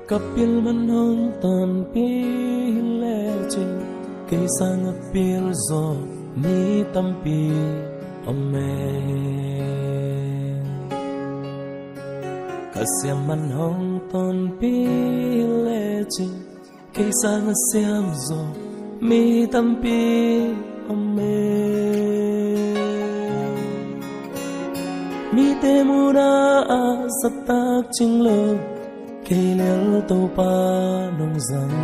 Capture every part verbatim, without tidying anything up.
Ka pil man hong tonpih hi lecin, kei sang a pil zawh mi tampi om e. Ka siam man hong tonpih hi lecin, kei sang a siam zawh mi tampi om e. Mite muhna ah zahtak cing lo, kei lel Topa nong zang.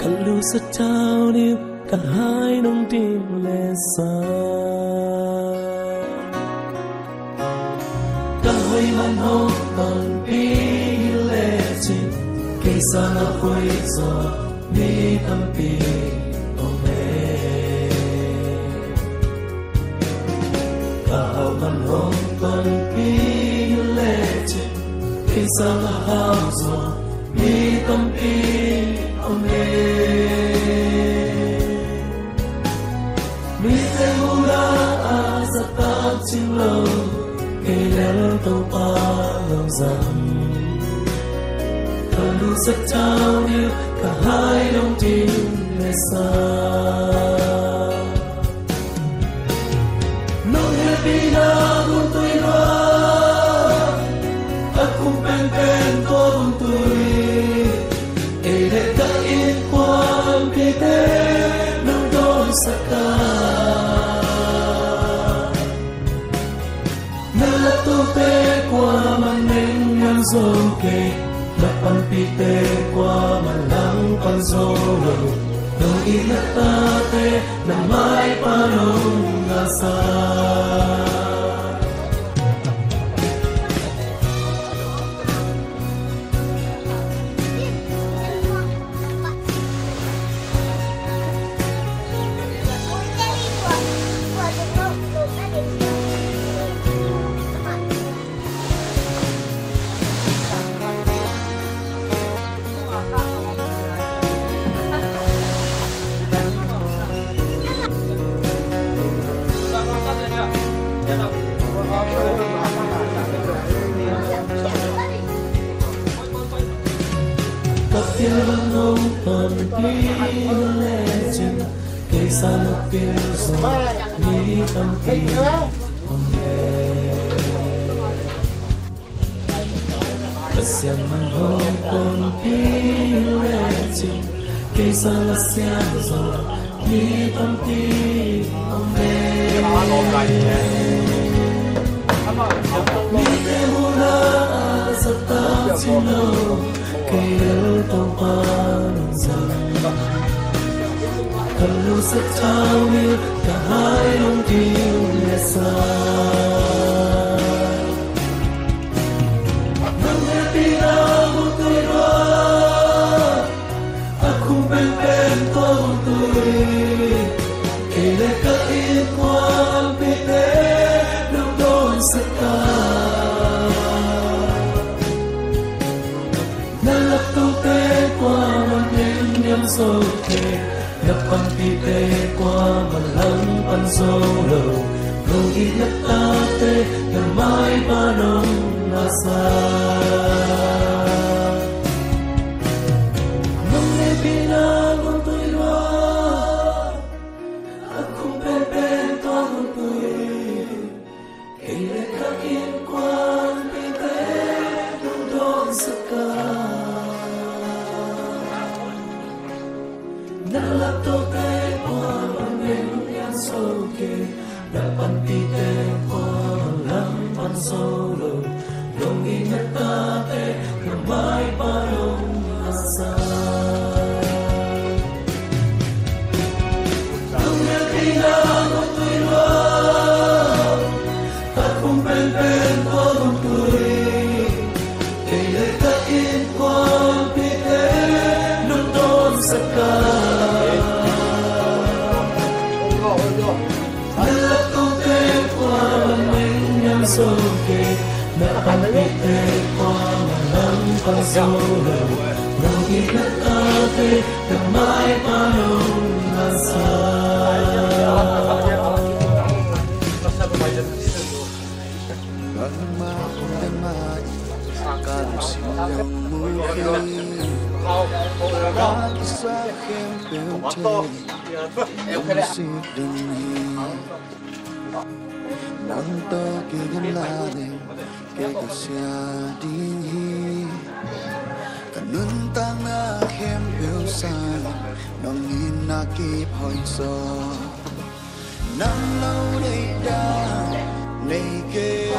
Ka lusa tau ding uh, ka hai nong dim le sa. Ka hoih man hong tonpih hi lecin, kei sang a hoih zawh mi tampi om e. Ka hau man hong tonpih hi lecin, kei sang a hau zawh mi tampi om e. Mite muhna ah zahtak cing lo, kei lel Topa nong zang. Ka lusa tau ding uh, ka hai nong dim le sa. Nong hehpihna hong tui lua, a khum penpen tua hong tui. Kei le ka innkuanpihte nong dawnsak a, na laptote kuaman nengniam zo kei, na panpihte kuaman langpan zo lo. Nong it na tate, na maipa nong ngahsa. Ka pil man hong tonpih hi lecin, kei sang a pil zawh mi tampi om e. Ka siam man hong tonpih hi lecin, kei sang a siam zawh mi tampi om e. Mite muhna ah zahtak cing lo, kei lel Topa nong zang. Ka lusa tau ding uh, ka hai nong dim le sa. Nong hehpihna hong tui lua, a khum penpen tua hong tui. Kei le ka innkuanpihte nong dawnsak a, na laptote kuaman nengniam zo kei, na panpihte kuaman langpan zo lo. Nong it na tate, na maipa nong ngahsa. Nong hehpihna hong tui lua, a khum penpen tua hong tui. Kei le ka innkuanpihte nong dawnsak a, na laptote kuaman nengniam zo kei, na panpihte kuaman langpan zo lo. Nong it na tate, na maipa nong ngahsa. Nong hehpihna hong tui lua, a khum penpen tua hong tui. Kei le ka innkuanpihte nong dawnsak a, na laptote kuaman nengniam zo kei, na panpihte kuaman langpan zo lo. Nong it na tate, na maipa nong ngahsa. Ka lungsim nong mu hi. Ka kisap khempeuh thei, nong sik ding hi. Nang tawh kei gen lai leng, kei ka sia ding hi. Ka nuntakna khempeuh sang, nong itna kip hoih zaw. Nang lo deihdan nei kei.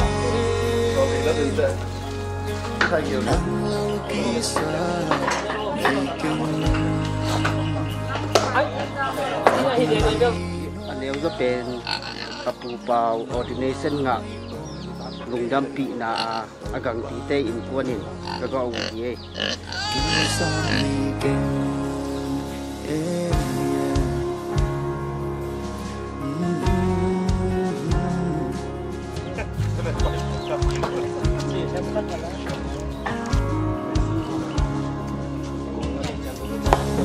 Nang lo kisap nei kei. A neu zaw pen ka pu Pau ordination ngah lungdampihna a, a gangtite innkuan in ka gawh uh hi ei.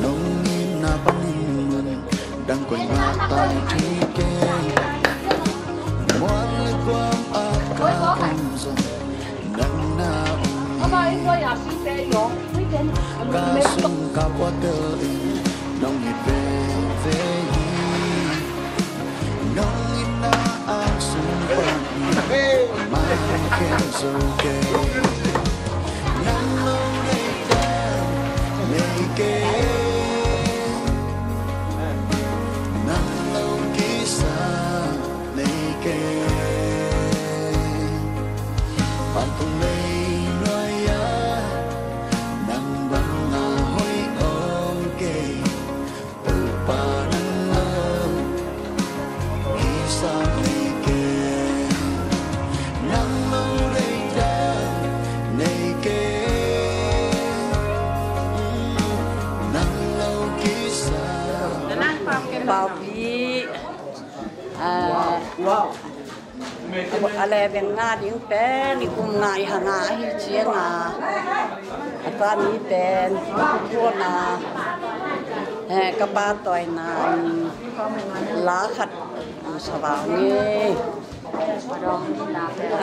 Nong itna panin mun dang koi mah tawh thei kei. Mual le kuam a ka om zong nang na om hi. Ka sung ka puatel in nong it veve hi. Nong itna a sung pan mah khen zo kei. Nang lo deihdan nei kei. Nang lo kisap nei kei. Vantung leinuai ah nang bang a hoih om kei. Topa nang lo kisap nei kei. Nang lo deihdan nei kei. Nang lo kisap. Paupi, ah, a leven nga ding pen i kum nga i ha nga ahi cianga, a tami pen kuana, eh, ka pa tawina la khat, ah, sa vang ni.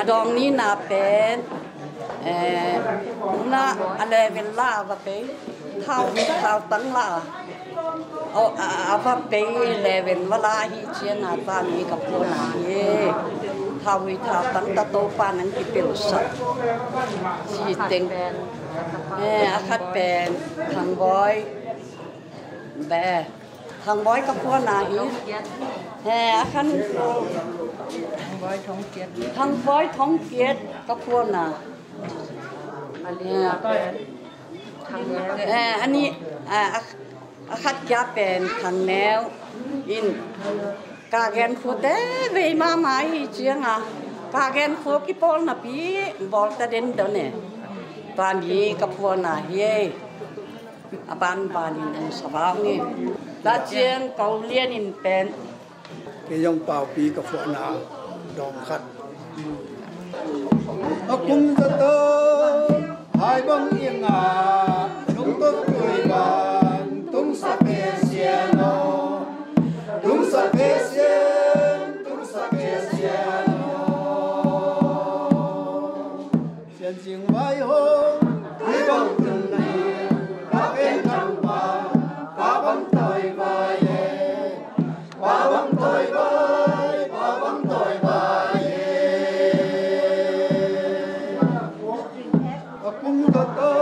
A dawng nina pen, eh, na a leven la va pei. Thau, thau tang la. O, a, a va pei leven va la hi cianga tami ka puana hi. Thau hi thau tang ta Topa nang kipelsak. Ci teng. Eh, a khat pen Thang Bawi. Be. Thang Bawi ka puana hi. Eh, a khan Thang Bawi Thong Kiat ka puana. Eh, ani, ah, a, a khat kia pen Thang Neu in ka gen khute vei mama hi cianga ka gen khu kipawl napi bawl ta den don e. Tami ka puana hi ei. A ban banin en sa vang e. Ta ciang ko lian in pen Kei zong Paupi ka phuahna dawng khat. A kum zato hai bang ianga nungtok tui bang tungsa pe sian aw. Tungsa pe sian, tungsa pe sian aw. Sian sing vai hong, tui bang tun ni, pa pen tang pa, pa bang toi vai e. Pa bang toi vai, pa bang toi vai e. A kum khat to,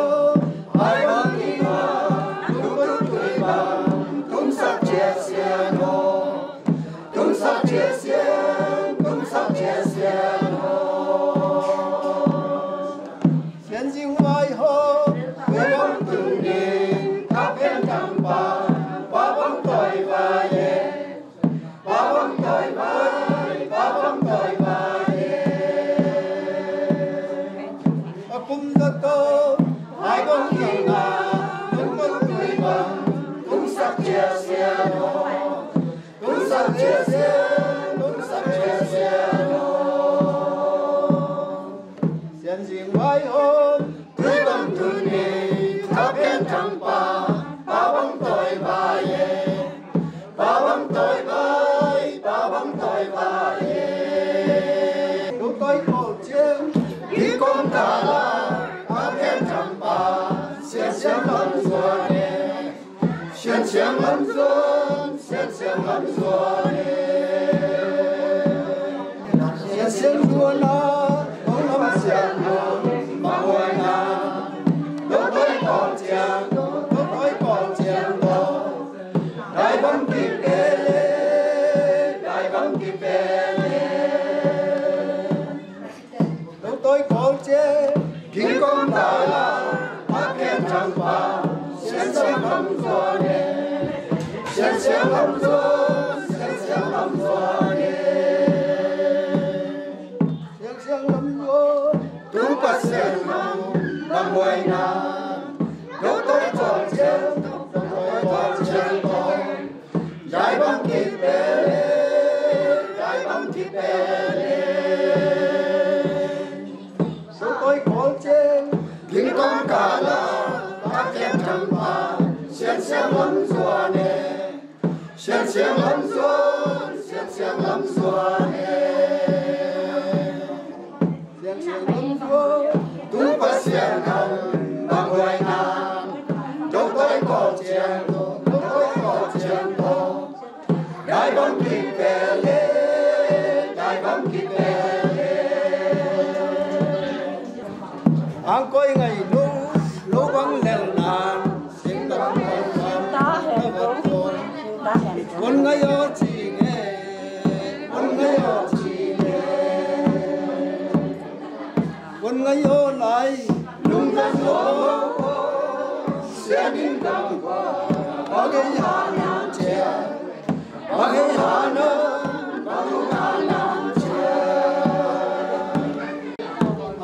Sian Siang Lam Zuan, Sian Siang Lam Zuan e. Sian Siang Zuan a, Hong Lam Sian Lam, Bang Huai Na, Do Toi Kawl Ciang, Do Toi Kawl Ciang Do, Dai Bang Kipele, Dai Bang Kipele. Do Toi Kawl Ciang, King Kong Tala, Pak Ken Thang Pa, Sian Siang Lam Zuan e, Sian Siang Lam Zuan, Sian Siang Lam Zuan e. Sian Siang Lam Zuan, Tung Pasian Lam, Bang Huai Na, Do Toi Kawl Ciang, Do Toi Kawl Ciang Do, Dai Bang Kipele, Dai Bang Kipele. Do Toi Kawl Ciang, King Kong Tala, Pak Ken Thang Pa, Sian Siang Lam Zuan e, Sian Siang Lam Zuan, Sian Siang Lam Zuan e. Sian Siang Lam Zuan, Tung Pasian Lam, Bang Huai Na, Do Toi Kawl Ciang Do, Do Toi Kawl Ciang Do, Dai Bang Kipele, Dai Bang Kipele. Ang Koi Ngai Nu, Lo Bang Lel Nan, Sing Bang Bang Bang, Bang Bang Bang. Wan Ngai Aw Ci Ne, Wan Ngai Aw Ci Ne. Wan Ngai Aw Lai, Lung Kan Lo, Sia Ding Dang Kua, Ba Gei Ha Nang Cia, Ba Gei Ha Nang, Ba Gei Ha Nang Cia.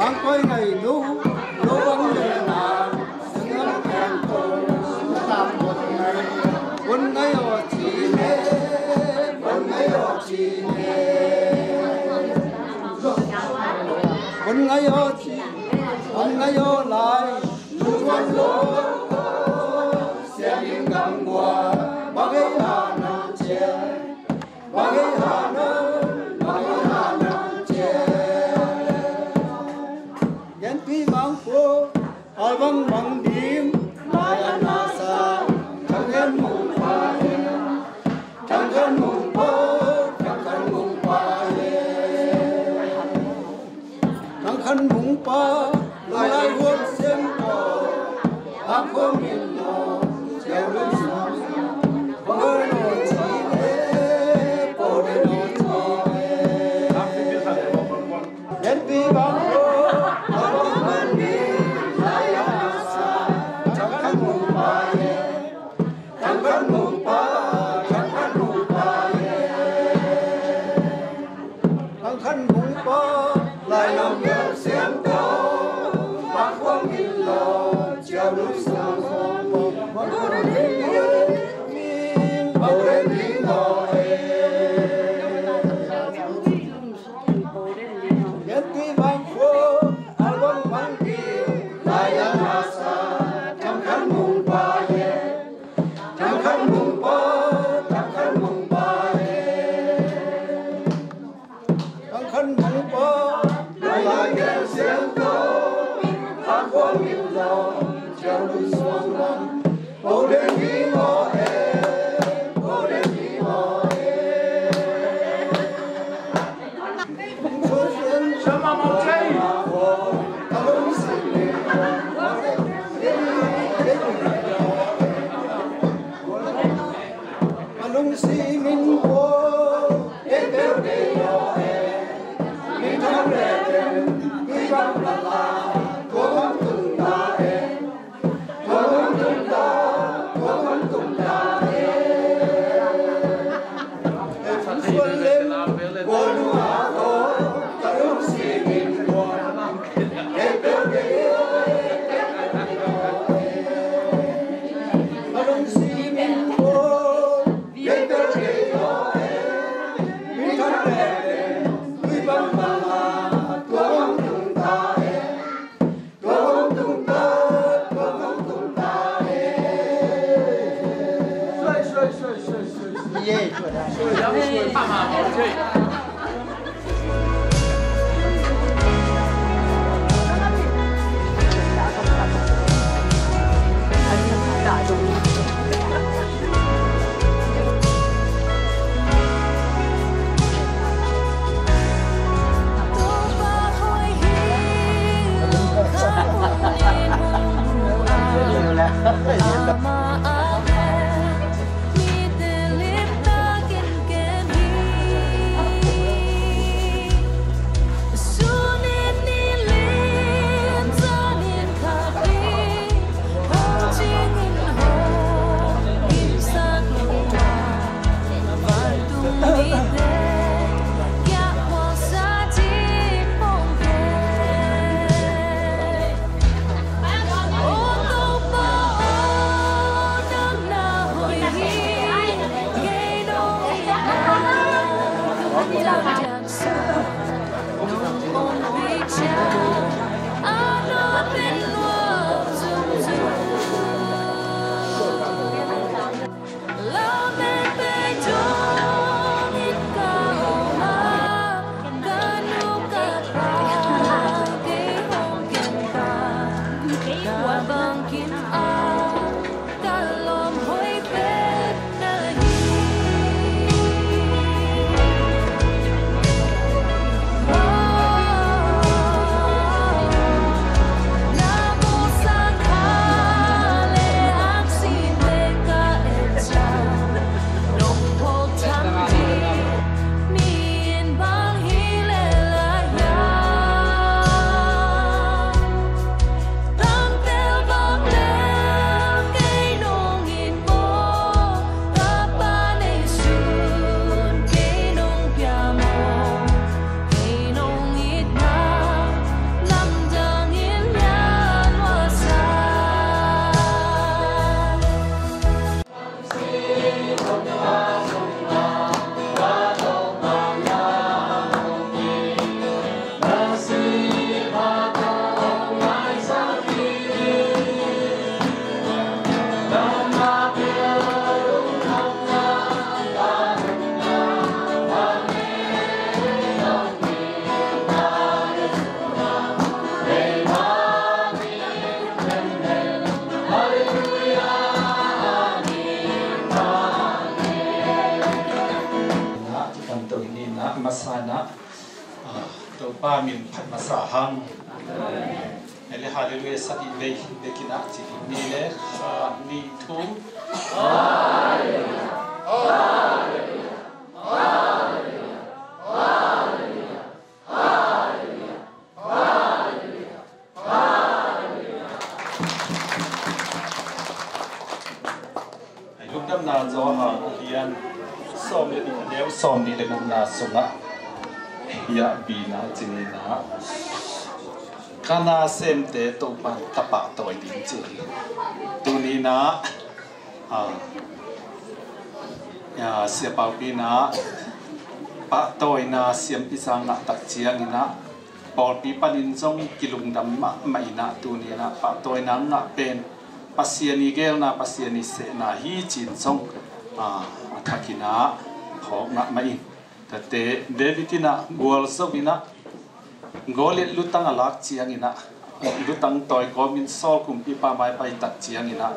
Ang Koi Ngai Nu, Lo Bang Lel Nan, Sing Lam Pian Ko, Tam Bot Ngai, Wan Ngai Aw Ci Ne, Wan Ngai Aw Ci Ne. Wan Ngai Aw Ci, Wan Ngai Aw Lai, Lu Wan Lo, Sia Ding Dang Kua, Ba Gei Ha Nang Cia, Ba Gei Ha Nang, Ba Gei Ha Nang Cia. Gen Pi Mang Ko, Al Bang Bang Dim, Lai An A Sa, Thang Khan Mung Pa e, Thang Khan Mung Pa, Thang Khan Mung Pa e. Thang Khan Mung Pa, Lai Lai Huan Sian Ko, A Ko Min Lo, Ciau Lung Suan, Ko Lo Ci E, Ko Lo Ci E. Gen Pi Bang Ko, Bang Bang Ni, Lai An A Sa, Thang Khan Mung Pa e, Thang Khan Mung Pa, Thang Khan Mung Pa e. Thang Khan Mung Pa, Lai Lam Yau Siang Ko, Pak Huang Min Lo, Ciau Lung Suan, Bang Bang Ni, Bang Bang Ni Lo e. Gen Pi Bang Ko, Al Bang Bang Pi, Lai An A Sa, Thang Khan Mung Pa e, Thang Khan Mung Pa, Thang Khan Mung Pa e. Thang Khan Mung Pa, Lai Lai Gel Siang Ko, Pak Huang Min Lo, Ciau Lung Suan Lam, Bo Deng Ni Lo e, Bo Deng Ni Lo e. Amah a len mite limtakin ken hi. Sun in ni lim, zan in khat hi. Hong cingin hong gimsak lo a, vantung mite kiang khuasa ding pong ken. Topa min phat masa hang. Ele hallelujah sa dih vei, vei kinah ci. Ni le, khat, nih, thum. Lungdamna Johan a lian sawm le nih, a neu sawm nih le gukna sungah, hiah bina cininah, ka nasemte Topan ka pahtawi ding ci hi. Tuninah, a, a, Sia Pau Pi inah pahtawina siampi za ngahtak cianginah, pawlpi panin zong kilungdam mahmah inah, tuninah pahtawina ngah pen Pasian i geelna, Pasian i sehna hi cin zong, a, a thakinah phawk ngah mah in. Tate David inah gualzo inah Goliat lutang a lak cianginah, lutang tawi kawmin Saul kumpipa mai paitak cianginah,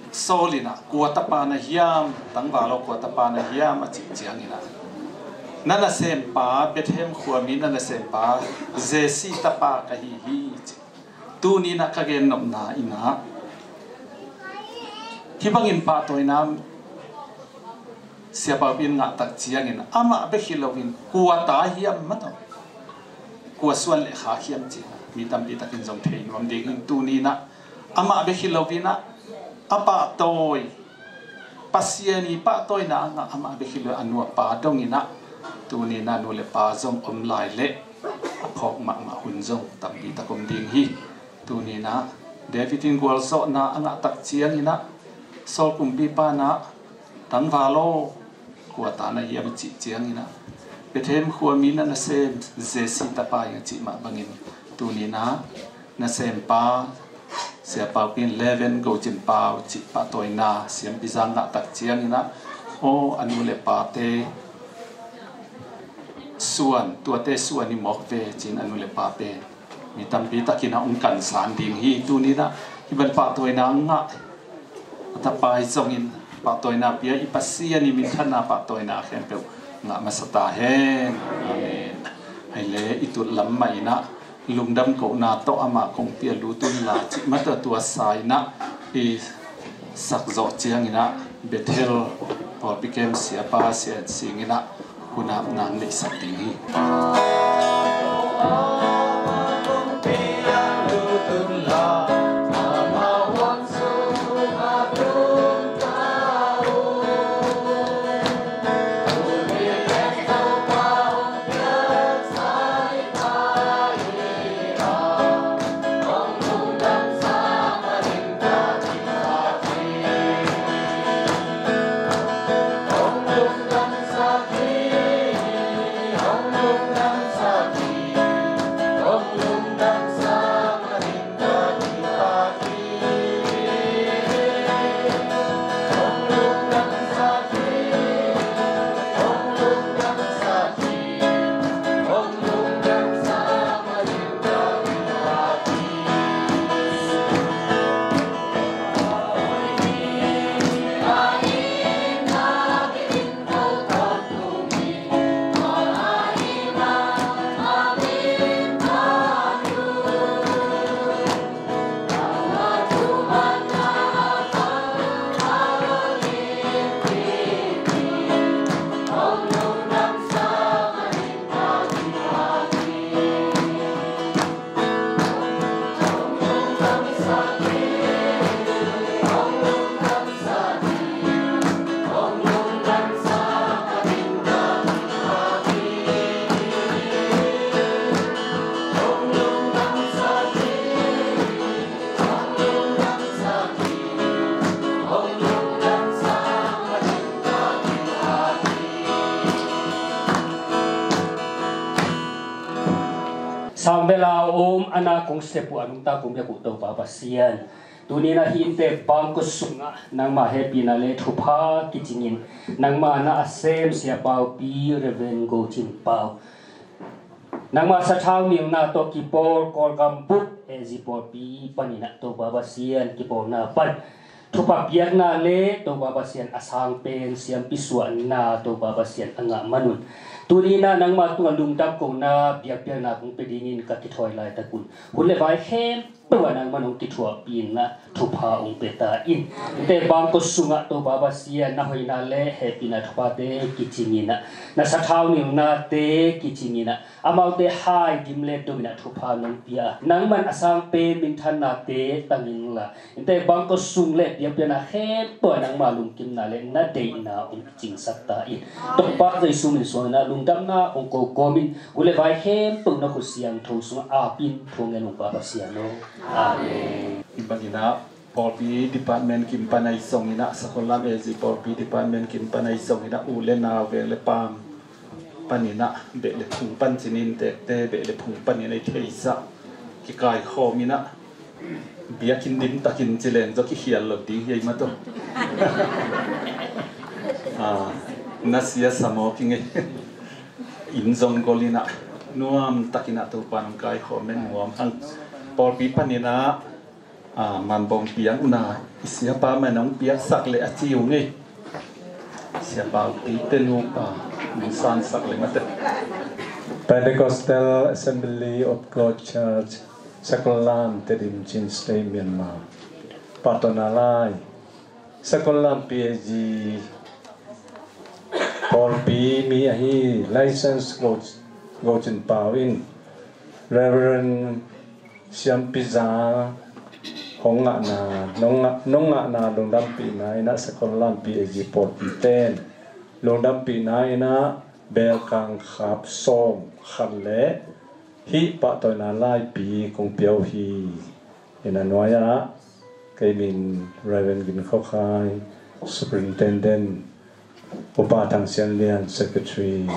Saul inah, kua tapa na hiam, tangval aw, kua tapa na hiam a cih cianginah, na nasempa, Bethlehem khuami na nasempa Jesse tapa ka hi hi ci. Tuninah ka gennopna inah, hih bangin pahtawina Sia Pau Pi in ngahtak ciangin amah bek hi loin kua ta hiam maw, kua suan le khak hiam ci-in mi tampi takin zong thei nuam dingin tuninah amah bek hi loinah a pahtawi, Pasian i pahtawina a ngah amah bek hi lo a nu a pa donginah tuninah nu le pa zong om lai leh a phawk mahmah hun zong tampi tak om ding hi. Tuninah David in gualzawhna a ngahtak cianginah Saul kumpipa inah tangval aw, kua ta na hiam a cih cianginah Bethlehem khuami na nasem Jesse tapa hi a cih mah bangin tuninah nasempa Sia Pau Pi in Leven Go Cin Pau cih pahtawina siampi za ngahtak cianginah aw a nu le pate suan, tuate suan i mawk ve ci-in a nu le pa pen mi tampi takin a hong kansan ding hi. Tuninah hih bang pahtawina ngah a tapa hi zongin pahtawina pia i Pasian i minthanna pahtawina khempeuh ngah masa ta hen. Amen. Hei le i tut lam mah inah lungdam kohna tawh amah kong pia lut un la cih mah tawh tua sa in ah i sak zawh ciangin ah Bethel pawlpi kem siapa Sia En Sing in ah hun apna neihsak ding hi. Sangbela a om, a na kong sep uh, a nungta kong biak uh Topa Pasian, tuni-in ah hih innte bangkua sungah nangmah hehpihna le thupha kicingin, nangmah na a sem Sia Paupi Reverend Go Cin Pau, nangmah sathau nilna tawh kipawl Kawlgam bup A G pawlpi panin ah Topa Pasian kipawlna pan thupha piakna le Topa Pasian a sang pen siampi suahna Topa Pasian a ngah manun, tuni-in ah nangmah tungah lungdam kohna biakpiakna kong pia dingin ka kithawi laitakun, hun le vai khempeuh ah nangmah hong kithuahpih in ah thupha hong pia ta in. Innte bangkua sungah Topa Pasian na hoihna le hehpihna thuphate kicingin ah, na sathau nilnate kicingin ah, amaute hai gim le dom in ah thupha nong pia a, nangman a sang pen minthannate tang in la, innte bangkua sung le biakpiakna khempeuh ah nangmah lungkimna le na deihna hong kicingsak ta in. Topa Jesu min suangin ah lungdamna hong ko kawmin, hun le vai khempeuh na khut siangtho sungah ap in, thu ngen ung Pa Pasian aw. Amen. Hi bangin ah pawlpi department kim pan ahi zongin ah, Sakollam A G pawlpi department kim pan ahi zongin ah, u le nau, veng le paam panin ah, beh le phung pan ci-in, inntekte beh le phung panin ah i theihsa kikaikhawm in ah, biakinn dim takin ci leng zong kikhial lo ding hi ei mah tawh. Ah, na sia sa maw kingei. Inn zong gol in ah, nuam takin ah Topa'n hong kaikhawm en nuam hang. Pawlpi panin ah, ah, manbawng piang un a, i siapa mah in hong piaksak leh a ci ung ei. Siapa u Peter nu, ah, hong sansak leh mah teh. Pentecostal Assembly of God Church, Sakollam, Tedim, Chin State, Myanmar. Pahtawina lai. Sakollam P A G pawlpi mi ahi License Go, Go Cin Pau in Reverend Siampi Za hong ngahna, nong ngah, nong ngahna lungdampihna in ah Sakollam P A G pawlpi ten lungdampihna in ah belkang khap sawm khat le hih pahtawina laipi kong pia uh hi. In a nuai-ah kei min Reverend Gin Khua Khai, Superintendent, Upa Thang Sian Lian, Secretary,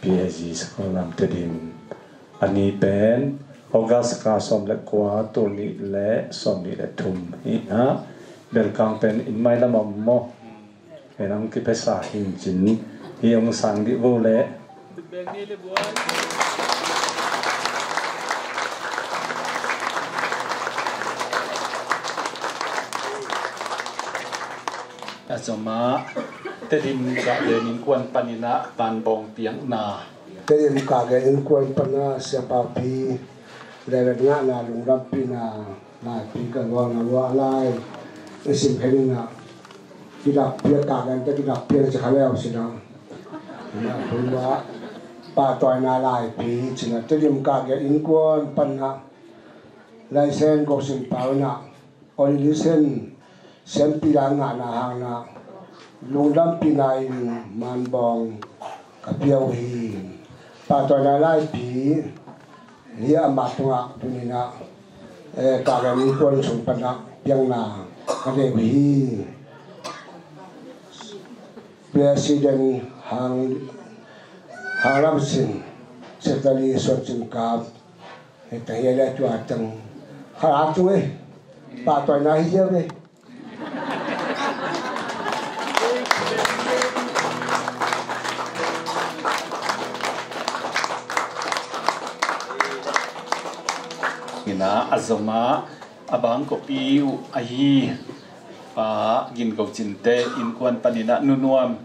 P A G Sakollam Tedim. A ni pen August kha sawm le kua, tul nih le sawm nih le thum hi a, belkang pen inn mailam ah maw. Hih nang kipesa hi cin, hih hong sang dih vo leh. A zom ah, Tedim Kahgen Innkuan panin ah manbawng piakna. Tedim Kahgen Innkuan pan ah Sia Paupi Levet ngahna lungdampihna laipi ka luang na luah lai. I sim khen inah kidak piak ka gante kidak piak ci kha leu sinah. Inah pahtawi na laipi cinah Tedim ka gel innkuan panah laisen goksin pau inah Ordination siampi la ngahna hangna lungdampihna in manbawng ka pia uh hi. Pahtawina laipi hi amah tungah tuninah, eh, ka gam tuan sung panah piakna ka nei uh hi. President hang hang lam sin, Secretary Suan Cin Kap, hei ta hi le tua tang kha a tung e. Pahtawina hi ziau e. Ina a zoma a bang kopi uh ahi Pa Gin Go Cinte innkuan paninah nunuam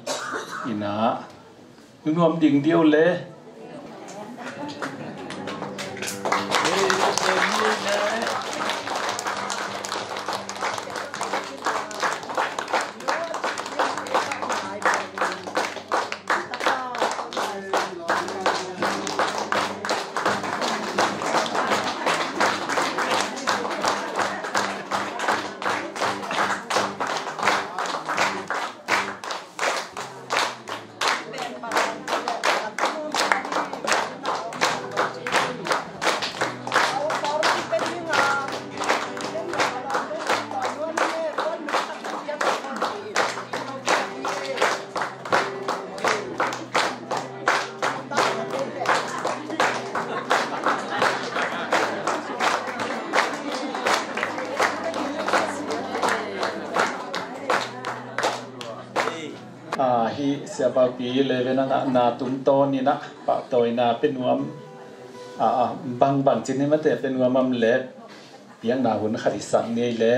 inah nunuam ding diau le. Ah, hih siapaupi level a ngahna tungtawn inah pahtawina pia nuam, ah, ah, bangbang cin hi mate pia nuam am le piakna hun khat hi sak ni ei le.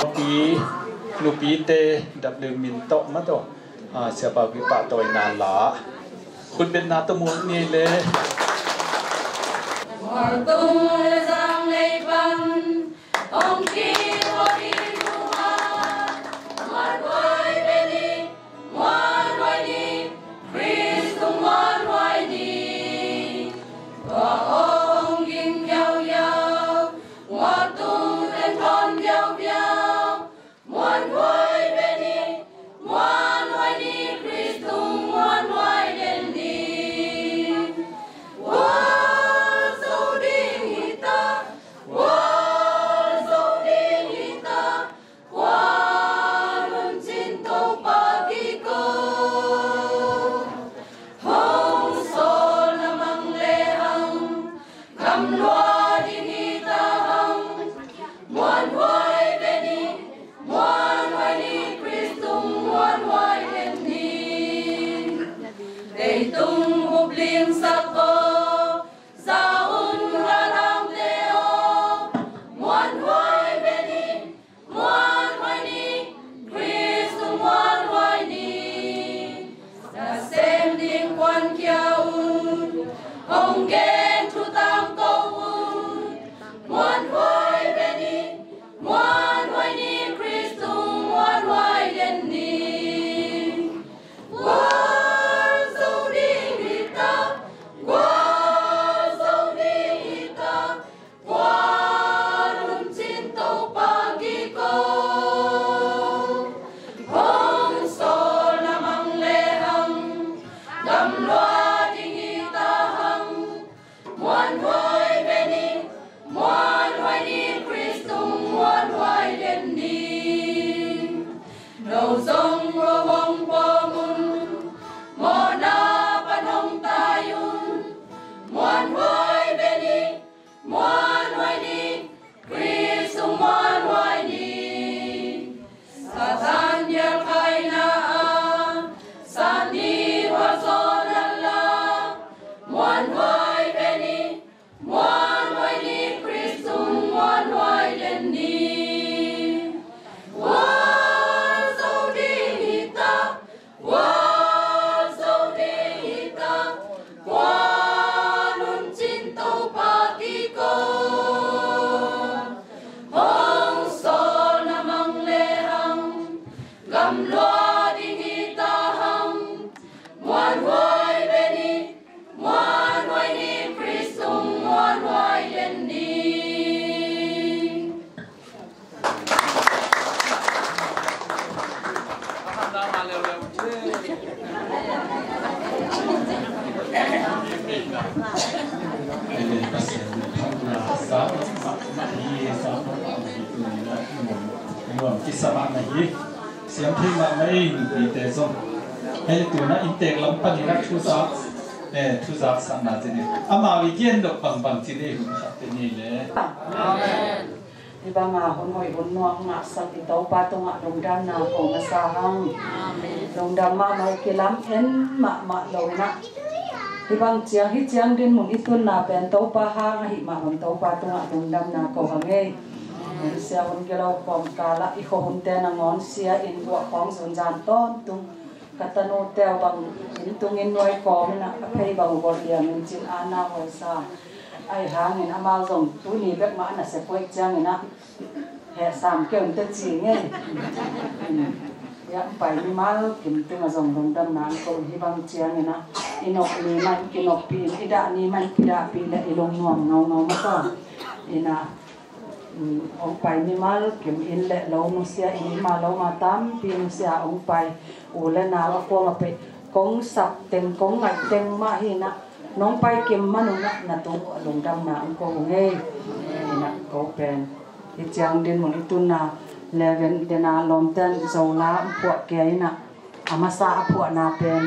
Nupi, nupite W min tawh mah tawh, ah, siapa pi pahtawina la khutbetna tawh muak ni le. Mualtung le zanglei pan tongki wadi nuha mualtung wadi ni. Muanhuai ni, Khrist tung muanhuai ni. Tua hong ging viauviau, muantung ten thawn viauviau. Muanhuai ve ni, muanhuai ni, Khrist tung muanhuai den ni. Ua zo ding hi ta. Kisa mahmah hi. Siam thei mahmah ei, nupite zong. Hei, tuna inntek lam panin a thuzak, eh, thuzaksakna ci ni. Amau i gen dok bangbang ci ni, hun khat te ni le. Amen. Hih banga hun hoih hun nuam ngahsak i Topa tungah lungdamna ko masa hang. Amen. Lungdam mahmah, kilam en mahmah lo inah. Hih bang ciang, hih ciang dinmun i tunna pen Topa hang ahih mah bang Topa tungah lungdamna ko hang ei. Sia hun gilo kawmkal ah i khuahunte nangawn sia in guah khawng zunzan tawntung. Ka tanute uh bang inn tungin nuai kawm inah a phei bang uh golh liam in cin ana hoisa. Ahi hangin amau zong tuni bek mah a nasia kuaih ciang inah heh sam kei un teh ci ngei. Hih a pai mimal kim tungah zong lungdamna ko hih bang ciang inah i nop ni mah in kinoppi in, i dah ni mah in kidahpih leh i lungnuam ngaungau mah tawh inah. Um, hong pai mimal kim inn le lo nusia, inn ma lo ma tampi nusia hong pai u le nau a kuang a pei kong sap teng kong ngaih teng mah hi inah, nong pai kim man un ah na tung uh a lungdamna hong ko uh ngei. Inah ko pen hih ciang dinmun i tunna leven dena lawmten Zola hong phuah kei inah, a masa a phuahna pen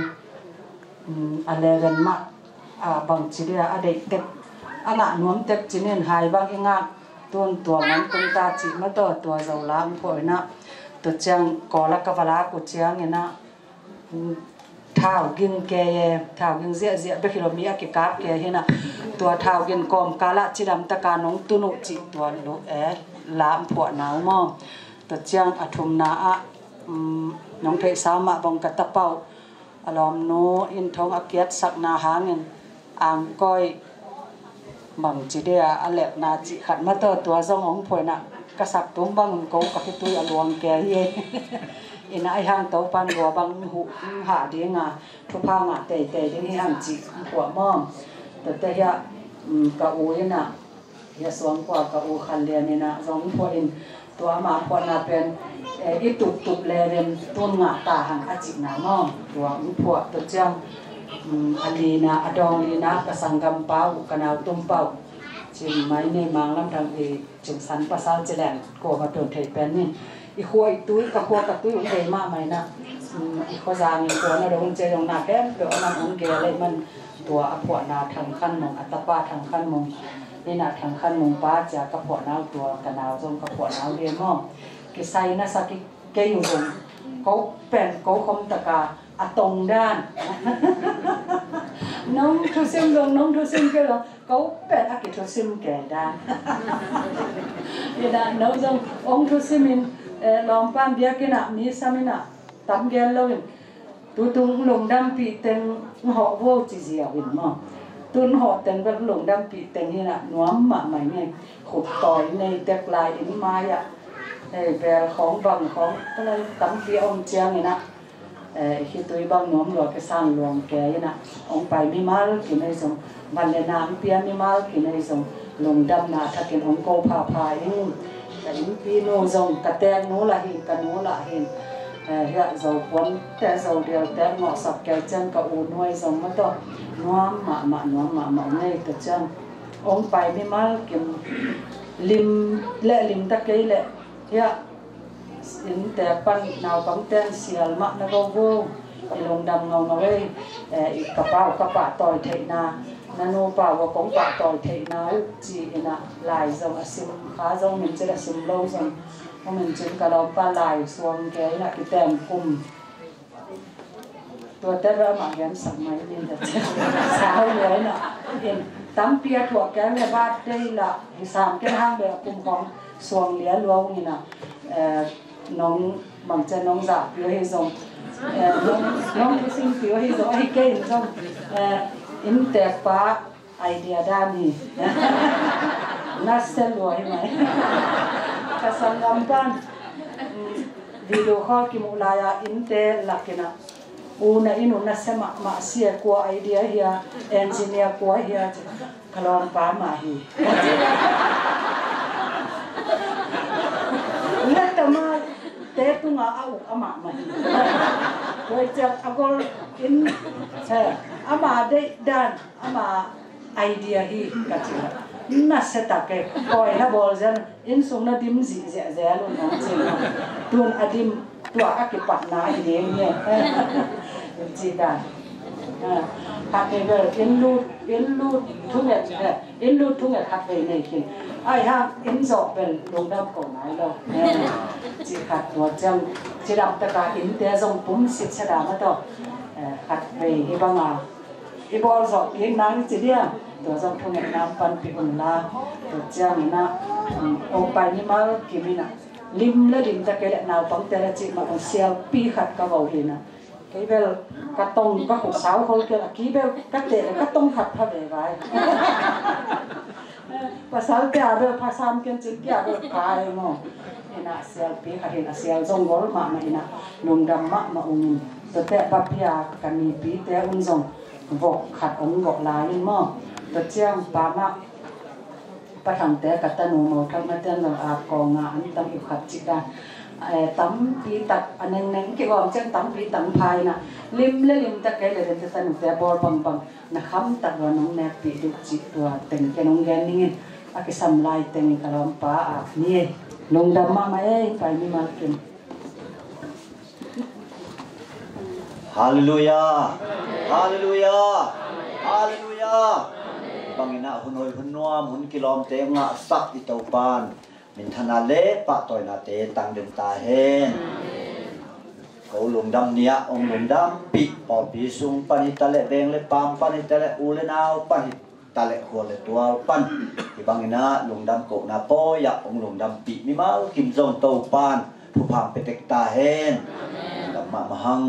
um, a leven mah, a, bangci dia a deih tek, a ngah nuam tek cinin hai bang i ngak tun tua man tung ta cih mah tawh tua Zola hong phuah inah. Tua ciang Kawl ah ka va lak uh ciang inah, um, thau ging kei e, thau ging ziahziah bek hi lo, mi a kikap kei hi inah. Tua thau ging kawmkal ah cidam taka nong tun uh cih tua lo e, la hong phuahna uh maw. Tua ciang a thumna ah, um, nong theihsa mah bang ka tapa uh a lawmnu in thong a kiatsakna hangin angkoi bangci dia a lepna cih khat mah tawh tua zong hong phuah inah, ka sak tung bang un ko ka khitui a luang kei hi. Inah ahi hang Topan gua bang huh hah dinga thupha ngah teitei ding hi hang cih hong phuah maw. Tuate hiah, um, ka u inah Hia suang kua ka u Khan Lian inah zong phuah in, tua ama phuahna pen, eh, i tuptup leven tun ngah ta hang a cihna maw. Tua phuah tua ciang, um, a lina, a dawng lina ka sanggampa uh, ka nautumpa uh, Cin Mai Nei Mang lam dang i Cin San pasal ci leng ko ma tun thei pen ni. I khua i tui, ka khua ka tui hong bei mahmah inah, um, i khuazang i khua na dong cia dong na khempeuh a man hong gel leh man tua a phuahna Thang Khan Mung, a tapa Thang Khan Mung. Inah Thang Khan Mung pa cia ka phuahna uh tua ka nau zong ka phuahna uh hi maw. Kisai na sa kik kei uh zong ko pen ko khom taka a tong dan. Nong thusim zong nong thusim kei zong ko pen a kithusim kei dan. Inah no zong ong thusim in, eh, lawmpan biakinn ah mi sam inah tam gel lo in, tutung lungdampih teng hawh vo ci ziau in maw. Tun hawh teng bek lungdampih teng inah nuam mahmah ing ei. Khut tawi nei tek lai inn mai ah, eh, bel khawng bang khawng tampi a om ciang inah, eh, i khitui bang nuam lua, kisan luang kei inah hong pai mimal kinei zong, van le na hong pia mimal kinei zong lungdamna thakin hong ko phapha ing. Ka innpinu zong ka teknu lah hi, ka nu lah hi. Eh, hiah Zopuante Zodialte ngawhsak kei ciang ka u nuai zong mah tawh nuam mahmah, nuam mahmah ngei ka ciang hong pai mimal kim lim le lim ta kei leh hiah innte pan naupangten sial mah na go vo. I lungdam ngaungau ei. Eh, i ka pau ka pahtawi theihna, na nu pau a kong pahtawi theihna uh ci inah lai zong a sim, kha zong min cin a sim lo zong. Hong min cin ka lawmpa lai suang kei inah kitem kum. Tuate bel amah gensak mai ning ta ciang. Sau lua inah. In tampi a thuak kei le birthday lah hi sam kei hang bel a kum khawng suang lia lua ung inah. Eh, nong bangcia nong zahpih uh hi zong, eh, nong, nong thusimpih uh hi zong, ahi kei in zong, eh, inntekpa idea dan hi. Nasia lua hi mai. Ka sanggampan, mm, video call kimuh lai-a innte lak inah, u na inn uh nasia mahmah, C A kua idea hia, engineer kua hia, ci. Ka lawmpa mah hi. Leh tama te tunga a uk amah mah hi. Tua ciang a gol in, eh, ama deih dan, ama idea hi ka ci. Nasia tak e, pawi na bawl zen, inn sung na dim zihziah zel un hong ci. Tun a dim, tua a kipatna ahi ding hi. Ci dan. Khat vei bel inn lut, inn lut thunget, inn lut thunget khat vei nei khin. Ai hang inn zawh bel lungdam ko nai lo. Ci khat tua ciang, ci dam taka innte zong pum sit sa dam a tawh. Khat vei hi banga i bawl zawh kik nang i ci diam. Tua zong thungetna panpih unla. Tua cianginah, um, Ong Pai Mimal Kim inah, lim le lim ta kei le naupangte le cih mah bang sialpi khat ka vo hinah. Kei bel ka tong ka khuk sau khol kei a ki bel ka teh le ka tong khat pha ve vai. Pasalte a bel pha sam ken cin kia bel kai maw. Inah sialpi khat in a sial zong gol mahmah inah lungdam mahmah ungin. Tuate papia ka nipite un zong vok khat ong gawh lai in maw. Tua ciang pa mah Pa Thangte ka tanu Mo Thang na tian lo a kawnga an tam uk khat cih dan. Eh, tampi tak a nengneng kigawm ciang tampi tak pha inah lim le lim tak kei le den te tanute bawl bangbang na kham tak lua nong nekpih duh cih tua teng ken ong gen ningin a kisam lai teng ka lawmpa a ni e. Lungdam mahmah e, Pai Mimal Kim. Halleluia. Halleluia. Halleluia. Banginah hun hoi hun nuam hun kilawmte ngahsak i Topan minthana le pahtawinate tang den ta hen. Ko lungdam ni-ah ong lungdampih pawlpi sung pan hi ta le veng le paam pan hi ta le u le nau pan hi ta le khua le tual pan hi banginah lungdam kohna pawi-ah ong lungdampih mimal kim zong Topan thupha pia tek ta hen. Lungdam mahmah hang.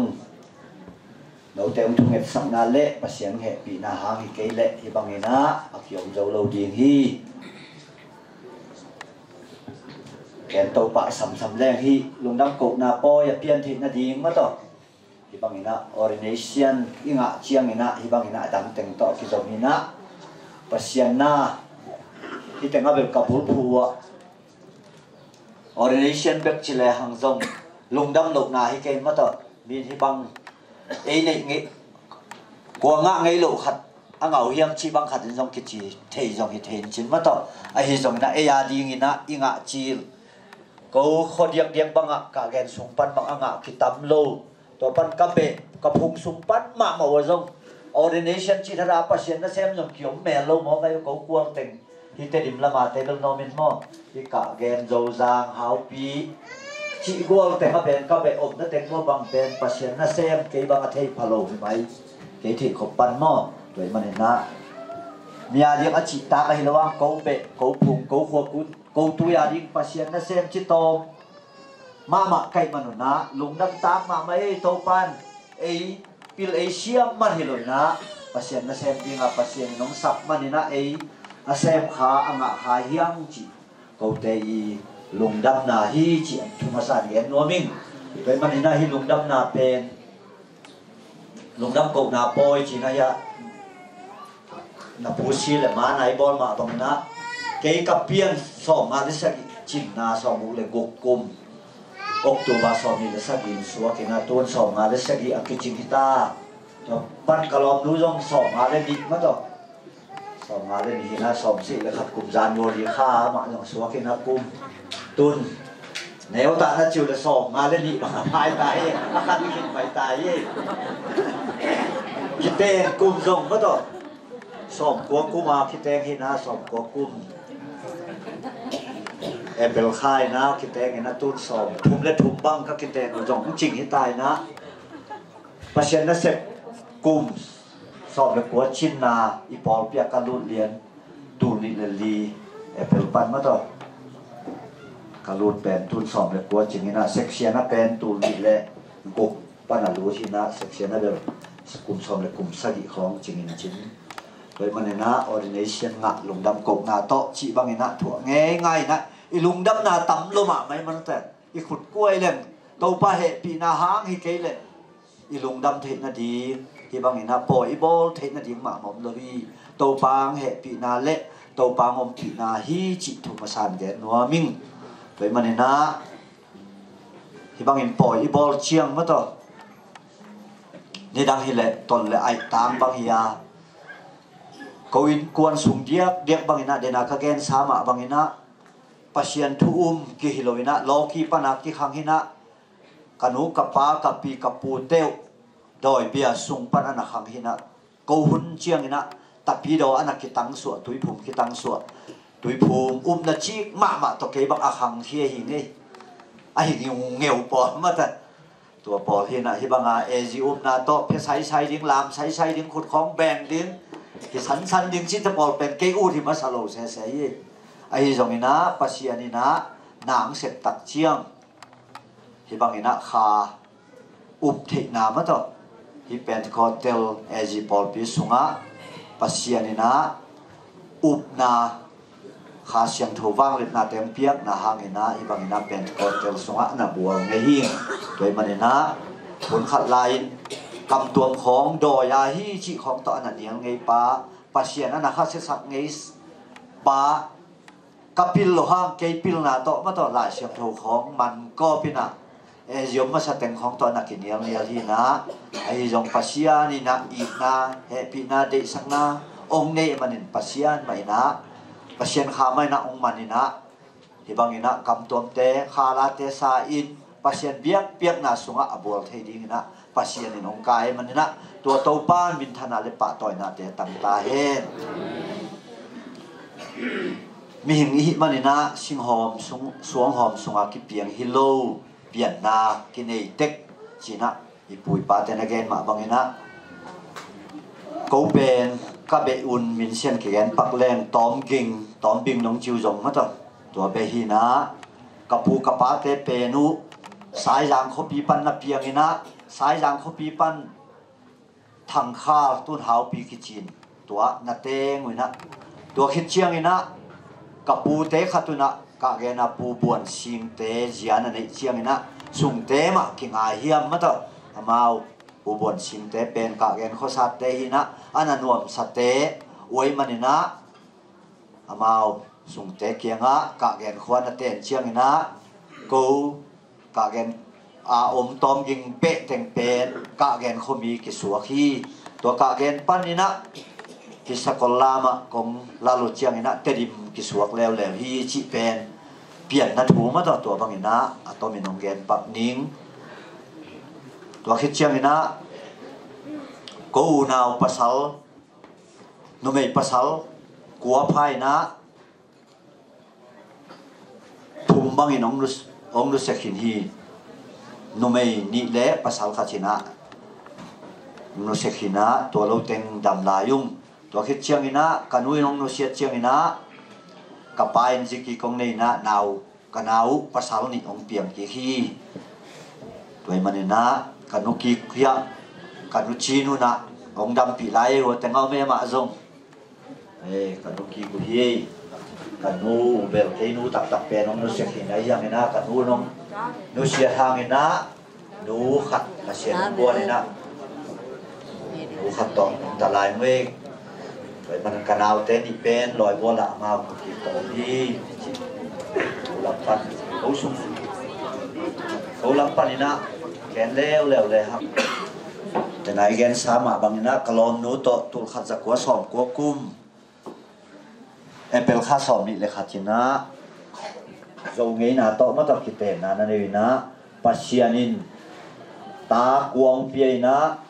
Note ong thungetsakna le Pasian hehpihna hang hi kei leh hi banginah a kiom zo lo ding hi. Ken Topa a samsam leng hi lungdam kohna pawi a pian theih nading mataw. Hi banginah ordination i ngah cianginah hi banginah a dang teng tawh a kizom hinah Pasian na hi teng a bel ka bulphu uh ah ordination bek ci le hang zong lungdam lohna hi kei mataw. Min hi bang ei neih ngei kua ngah ngei loh khat a ngah uh hiam cih bang khat in zong kici thei zong hi thei in cin mataw. Ahi zonginah ei a dinginah i ngah cil ko khua diakdiak bangah kah gen sung pan bang a ngah kitam lo. Tua pan ka beh ka phung sung pan mahmah uh a zong ordination cih thada Pasian nasem zong kiom mel lo maw, vai ko kuang teng hi Tedim lama te bel nawmin maw, hi kah gen Zozang Haupi cih gual teng a pen ka beh omna teng maw bang pen Pasian nasem kei bang a thei pha lo hi mai. Kei theih khop pan maw, tua ih maninah mi a diak a cihtak ahi lo ang ko beh ko phung ko khua kun ko tui a ding Pasian nasem citawm mahmah kaih manunah lungdam tak mahmah ei Topan ei pil ei siam man hi loinah Pasian nasem dingah Pasian in hong sap maninah ei a sem kha a ngah kha hiang cih kote i lungdamna hi cih an thu masa an gen nuam ing. Tua ih maninah hi lungdamna pen lungdam kohna pawi cina hiah na pusi le mana i bawl mah banginah kei ka pian sawmnga le sagih cinna sawmguk le guk kum October sawmnih le sagih in suak inah tun sawmnga le sagih a kicing hita. Tua pan ka lawmnu zong sawmnga le nih mataw. Sawmnga le nih hinah sawmsih le khat kum January kha mah zong suak inah kum tun neutahna ciu le sawmnga le nih bang a phai ta hi. A khat i khin pai ta hi. Kiteng kum zong mataw. Sawmkua kum a kiteng hinah sawmkua kum April kha inah kiteng inah tun sawm thum le thum bang ka kiteng uh zong cing hita inah Pasian nasep kum sawm le kua cinna i pawlpi ah ka lut lian tul nih le li April pan mataw. Ka lut pen tun sawm le kua cing inah section a pen tul nih le guk pan a lut hinah section a bel kum sawm le kum sagih khawng cingin cin. Tua ih maninah ordination ngah lungdam kohna tawh cih banginah thuah ngeingai inah i lungdamna tam lo mahmah ih manten i khut kuai leng Topa hehpihna hang hi kei leh i lungdam theih nading hi banginah pawi i bawl theih nading mahmah om lo hi. Topa ang hehpihna le Topa ang ompihna hi cih thu masa an gen nuam ing. Tua ih maninah hi bangin pawi i bawl ciang mataw nidang hileh ton le aih tang bang hi a Ko innkuan sung diakdiak bangin ah, dena ka gensa mah bangin ah, Pasian thu um kihi lo in ah, lawki pana kikhang hi in ah, ka nu, ka pa, ka pi, ka pute uh dawi bia sung pan a na khang hi in ah, ko hun ciangin ah, tapidaw a na kitangsuah, tuiphum kitangsuah, tuiphum upna cik mahmah tawh kei bang a khang hi ahi ngei. Ahi ngeungeu pawl mata. Tua pawl hi in ah, hih banga A G upna tawh phia saisai ding, lam saisai ding, khutkhawng beng ding, kisansan ding cihte pawl pen kei ut hi masa lo sese hi. Ahi zongin ah, Pasian in ah na ang sep tak ciang, hih bangin ah kha up theihna mah tawh, hih Pentecostal A G pawlpi sungah Pasian in ah upna, Kha Siangtho vangliatnate hong piakna hangin ah, hih bangin ah Pentecostal sungah na bual ngei hi. Tua ahih manin ah, hun khat lai-in kamtuam khawng dawi a hi cih khawng tawh a na nial ngei pa, Pasian a na khasiasak ngei pa, ka pil lo hang, kei pilna tawh mah tawh Lai Siangtho khawng man kawp in ah, A G om masa teng khawng tawh na kinialnial hi in ah, ahi zong Pasian in ah itna, hehpihna, deihsakna hong neih manin Pasian mah in ah, Pasian kha mah in ah hong man in ah, hih bangin ah kamtuamte, khalate sa in Pasian biakpiakna sungah a bual thei dingin ah Pasian in hong kai manin ah, tua Topa minthanna le pahtawinate tang ta hen. Mihing i hih manin ah, singhawm sung, suanghawm sungah kipiang hi lo, pianna kinei tek ci-in ah i pu i pate na gen mah bangin ah, ko pen ka beh un, minsian kigen pak leng Tawm Ging, Tawm Bing nong ci uh zong mah tawh, tua beh hi in ah, ka pu ka pate pen uh Saizang khuapi pan na piang in ah, Saizang khuapi pan Thangkhal, tun Haupi kici in, tua na teng uh in ah, tua khit ciangin ah ka pute khat un ah, kah gen a, Pu Buan Singte zia na neih ciangin ah, sungte mah kingai hiam mah tawh, amau Pu Buan Singte pen kah gen khuasatte hi in ah, a na nuamsate uh ahih manin ah, amau sungte kiangah kah gen khua na ten ciangin ah, ko kah gen a om Tawm Ging beh teng pen kah gen khuami kisuak hi. Tua kah gen panin ah kisakol lamah kong lal uh ciangin ah Tedim kisuak leuleu hi cih pen pianna thu mah tawh, tua bangin ah a tomin hong gen pak ning. Tua khit ciangin ah ko unau pasal, numei pasal kua pha in ah, thum bangin hong nus-, hong nusia khin hi. Numei nih le pasal khat in ah hong nusia khin ah, tua lo teng dam lai ung. Tua khit ciangin ah ka nu in hong nusiat ciangin ah, ka pa in zi kik hong nei in ah, nau, ka nau uh pasal nih hong piang kik hi. Tua ahih manin ah ka nu kik uh hiah, ka nu Cin un ah hong dampih lai uh a, teng a om e, amah zong. Eh, ka nu kik uh hi. Ka nu bel kei nu taktak pen hong nusia khin ahi hangin ah, ka nu in hong nusia hangin ah, nu khat Pasian hong guan in ah, nu khat tawh hong ta lai ung ei. Tua ahih manin ka naute nih pen lawi bual ah amau ka kik tawh hi. Ko lam pan, ko sung, ko lam pan in ah gen leuleu le hang. Tena i gensa mah bangin ah, ka lawmnu tawh tul khat za kua sawm kua kum, April kha sawm nih le khat in ah, Zo ngeina tawh mah tawh kitenna na nei in ah, Pasian in ta kua hong pia in ah,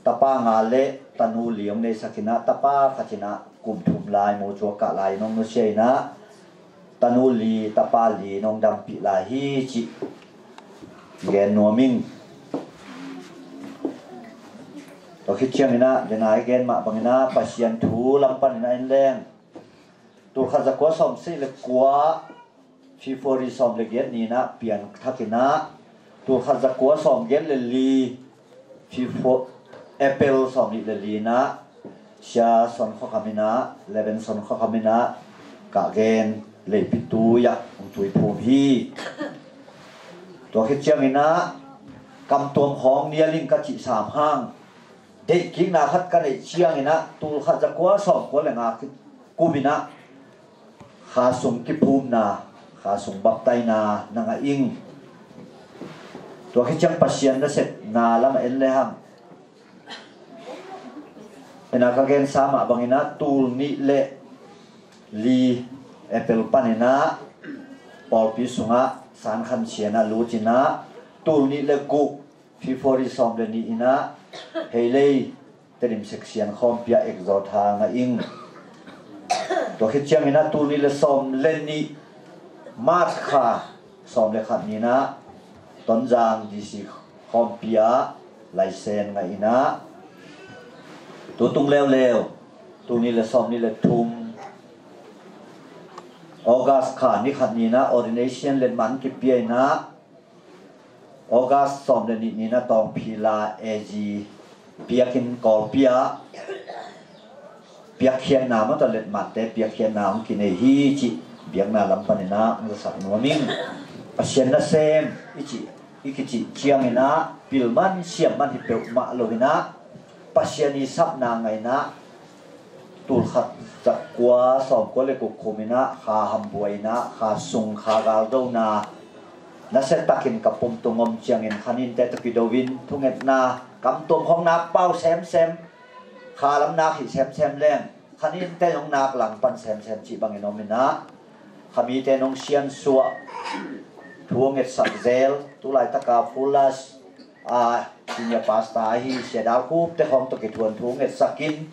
tapa nga le tanu li hong neisak in ah, tapa khat in ah kum thum lai, mucuak kah lai in hong nusia in ah, tanu li, tapa li in hong dampih lai hi cih gen nuam ing. Tua khit ciangin ah, dena i gen mah bangin ah, Pasian thu lam panin ah en leng, tul khat za kua sawm sagih le kua, February sawm le giat ni in ah pian thak in ah, tul khat za kua sawm giat le li, February, April sawm nih le li in ah, Sia Son Khua Kham in ah, Reverend Son Khua Kham in ah, kah gen leipi tui ah hong tuiphum hi. Tua khit ciangin ah, kamtuam khawng nial ing ka cih sam hang, deihkikna khat ka neih ciangin ah, tul khat za kua sawm kua le nga kum in ah, kha sung kiphumna, kha sung baptaina na ngah ing. Tua khit ciang Pasian nasepna lam ah en le hang, Ina ka gensa mah bangin ah tul nih le li April panin ah pawlpi sungah San Khan Sian ah lut in ah tul nih le guk February sawm le nih in ah Heilei Tedim section khawmpi ah exhortation ngah ing. Tua khit ciangin ah tul nih le sawm le nih March kha sawm le khat ni in ah Tonzang D C khawmpi ah license ngah in ah tutung leuleu tul nih le sawm nih le thum August kha ni khat ni in ah ordination letmat kipia in ah August sawm le nih ni in ah Tawngphila A G biakinn Kawlpi ah piakkhiatna mah tawh letmatte piakkhiatna hong kinei hi cih biakna lam panin ah hong zasak nuam ing. Pasian nasem i cih i kicih ciangin ah pil man siam man hi peuhmah lo in ah Pasian i sapna ngah in ah tul khat za kua sawm kua le guk kum in ah kha hambuai in ah kha sung kha galdona nasia takin ka pum tung om ciangin kha ninte tawh kido in thungetna kam tuam khawng nak pau semsem, kha lam nak hi semsem leng kha ninte zong nak lang pan semsem cih bangin om in ah kha mite nong siansuah thu hong ngetsak zel tu laitaka Fullers a senior pastor ahi Sia Dal Khup te khawng tawh kithuan thu ngetsak in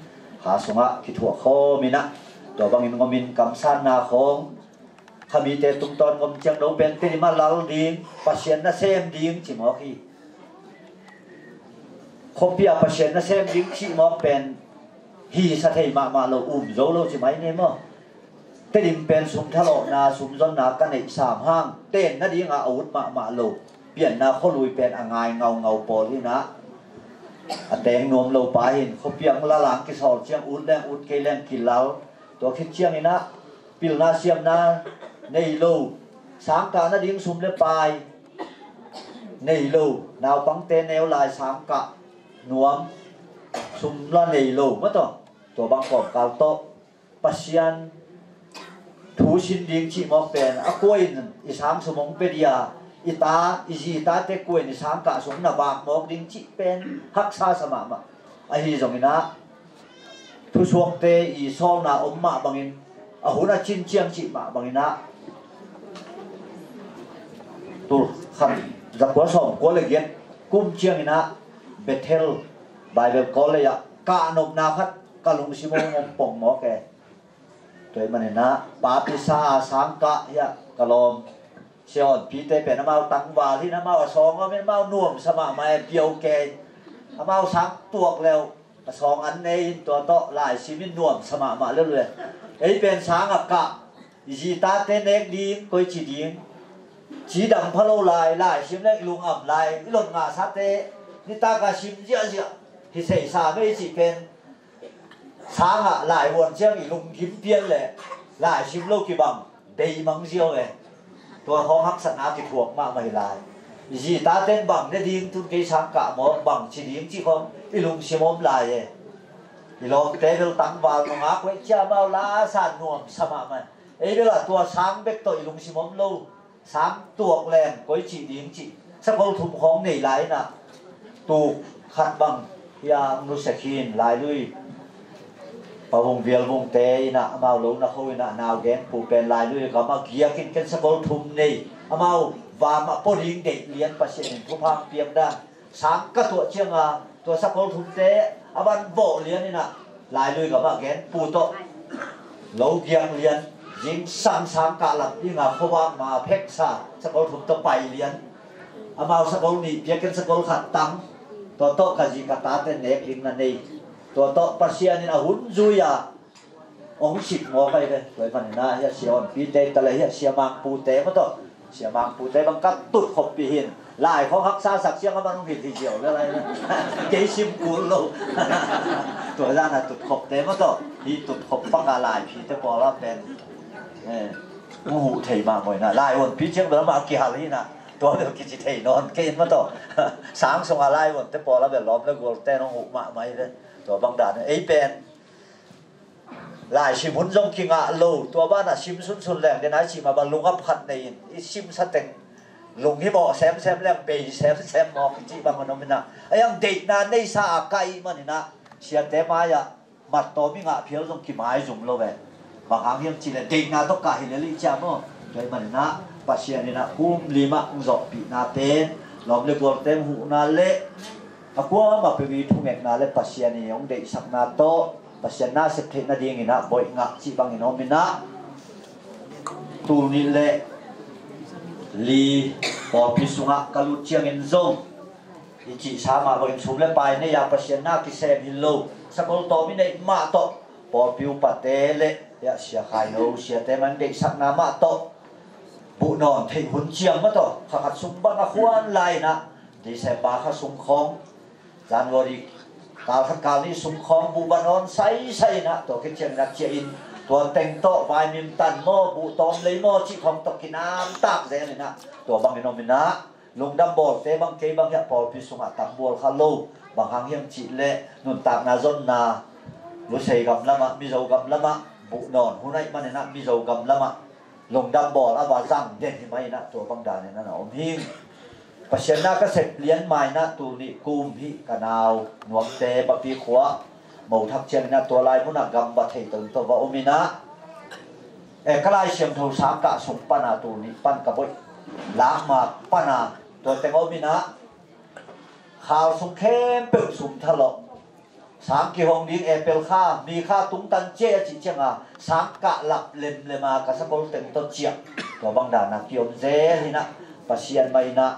kha sungah kithuah khawm in ah tua bangin ngom in kamsanna khawng kha mite tungtawn ngom ciang no pen Tedim ah lal ding Pasian nasem ding ci mawk hi. Khuapi ah Pasian nasem ding cih mawk pen hi sa thei mahmah lo, um zo lo ci mai ni maw? Tedim pen sum thalawhna sum zonna ka neih sam hang ten nadingah a ut mahmah lo pianna khualui pen a ngai ngaungau pawl hi in ah a teng nuam lo pa hi in khuapi ah lalang kisawl ciang ut leng ut kei leng kilal. Tua khit ciangin ah pilna siamna nei lo, sangkah nading sum le pai nei lo, naupangte neu lai sangkah nuam sum la nei lo mah tawh tua bang kawmkal tawh Pasian thu sin ding cih mawk pen a kua in i sang sum hong pia dia, i ta i zi tate kua in i sangkah sum na vak mawk ding cih pen haksa sa mahmah. Ahi zongin ah thusuakte i sawlna om mah bangin a hun a cin ciang cih mah bangin ah tul khat za kua sawm kua le giat kum ciangin ah Bethel Bible College ah kahnopna khat ka lungsim hong om pong mawk e. Tua ahih manin ah papisa a sangkah hi a ka lawm Sia Awn Pi te pen amau tangval hi in amau a sawng om in amau nuamsa mahmah e, piau kei amau sang tuak leuh a sawng an nei in tua tawh laisim in nuamsa mahmah lel uh e. Ei pen sang a kah i zi tate nek ding koi ci ding ci dang pha lo lai, laisim leng i lung am lai, i lot ngahsate nitak a sim ziahziah hi thei sa mei cih pen sang ah lai huan ciang i lunggim pian le laisim lo kibang bei mang ziau e. Tua khawng haksatna kithuak mahmah hi lai. I zi taten bang ne ding tun kei sangkah maw bang ci ding cih khawng i lungsim om lai e. I lawmte bel tangval nungak hoih cia amau la san nuamsa mahmah. Ei bel ah tua sang bek tawh i lungsim om lo. Sang tuak leng koi cih ding cih sakol thum khawng nei lai in ah tuk khat bang hi a nusia khin lailui Pa Vung Vial Vungte in ah amau lo na kho in ah nau gen pu pen lailui gam a giak in ken sakol thum nei amau vam a pua ding deih lian Pasian in thupha piak dan sang ka tuah cianga tua sakol thumte a van vawh lian in ah lailui gam ah gen pu tawh lo giak lian zingsang sang kah lam dinga khuavak ma pheksa sakol thum tawh pai lian amau sakol nih piakin sakol khat tang tua tawh ka zi ka tate nek ding na nei tua tawh Pasian in a hun zui a ong sik ngawk ahi ve. Tua ahih manin ah hiah Sia Awn Pi te ta le hiah Sia Mang Pu te maw tawh Sia Mang Pu te bang ka tut khop pi hin lai khawng haksa sak siang a man hong hit hi ziau le lai na kei sim kul lo. Tua zan a tut khop te maw tawh hi tut khop paka lai phi te pawl a pen hong huh thei mah maw ina lai Awn Pi ciang bel mah kihal hi na tua bel kici thei nawn kei in maw tawh sang sung a lai Awn te pawl a bel lawm le gual te hong huh mahmah hi ve. Tua bang dan ei pen laisim hun zong kingah lo tua banah sim sunsun leng den ai cih mah bang lungap khat nei in i simsa teng lunghimawh semsem leng bei semsem mawk i cih bang a nom inah a yang deihna neisa a kaih maninah siate mai-ah Mat tawm i ngah phial zong kimaizum lo ve. Bang hang hiam cih leh deihna tawh kah hi lel i ciam aw. Tua ahih manin ah Pasian in ah kum li mah hong zawhpihna pen lawm le gualte hong huhna le a kuamah peuh i thungetna le Pasian i hong deihsakna tawh Pasian nasep theih nadingin ah bawi ngah cih bangin om in ah, tul nih le li pawlpi sungah ka lut ciangin zong i cihsa mah bangin sum le pai nei a Pasian na kisem hi lo, sakol tawm i neih mah tawh pawlpi upate le, ya, Sia Khai Lo, siate mah deihsakna mah tawh buh nawn theih hun ciang mah tawh kha khat sung bang a khuan lai in ah December kha sung khawng, January kal khat kal nih sung khawng buh va nawn saisai in ah, tua khit ciangin ah ciah in, tua teng tawh vaimim tan maw, buh tawm lei maw cih khawng tawh kinamtak zel in ah, tua bangin om in ah, lungdam bawlte bang kei bang hiah pawlpi sungah tam bual kha lo. Bang hang hiam cih leh nuntakna zonna, Lusei gam lamah, Mizo gam lamah buh nawn hun ahih manin ah Mizo gam lamah lungdam bawl a va zang den hi mah in ah, tua bang danin ah na om hing. Pasian na ka sep lian mai in ah tul nih kum hi ka nau Nuamte Papi khua mo thak ciangin ah tua lai munah gam va thei ton tawh va om in ah, e, ka Lai Siangtho sang kah sung pan a tul nih pan ka bawi lak ma pan a tua teng om in ah, khal sung khempeuh sum thalawh, sang kihong ding April kha, May kha tungtan ciah a cih ciang a sang kah lap lemlem a ka sakol teng tawh ciah. Tua bang dan a kiom zel hi in ah, Pasian mah in ah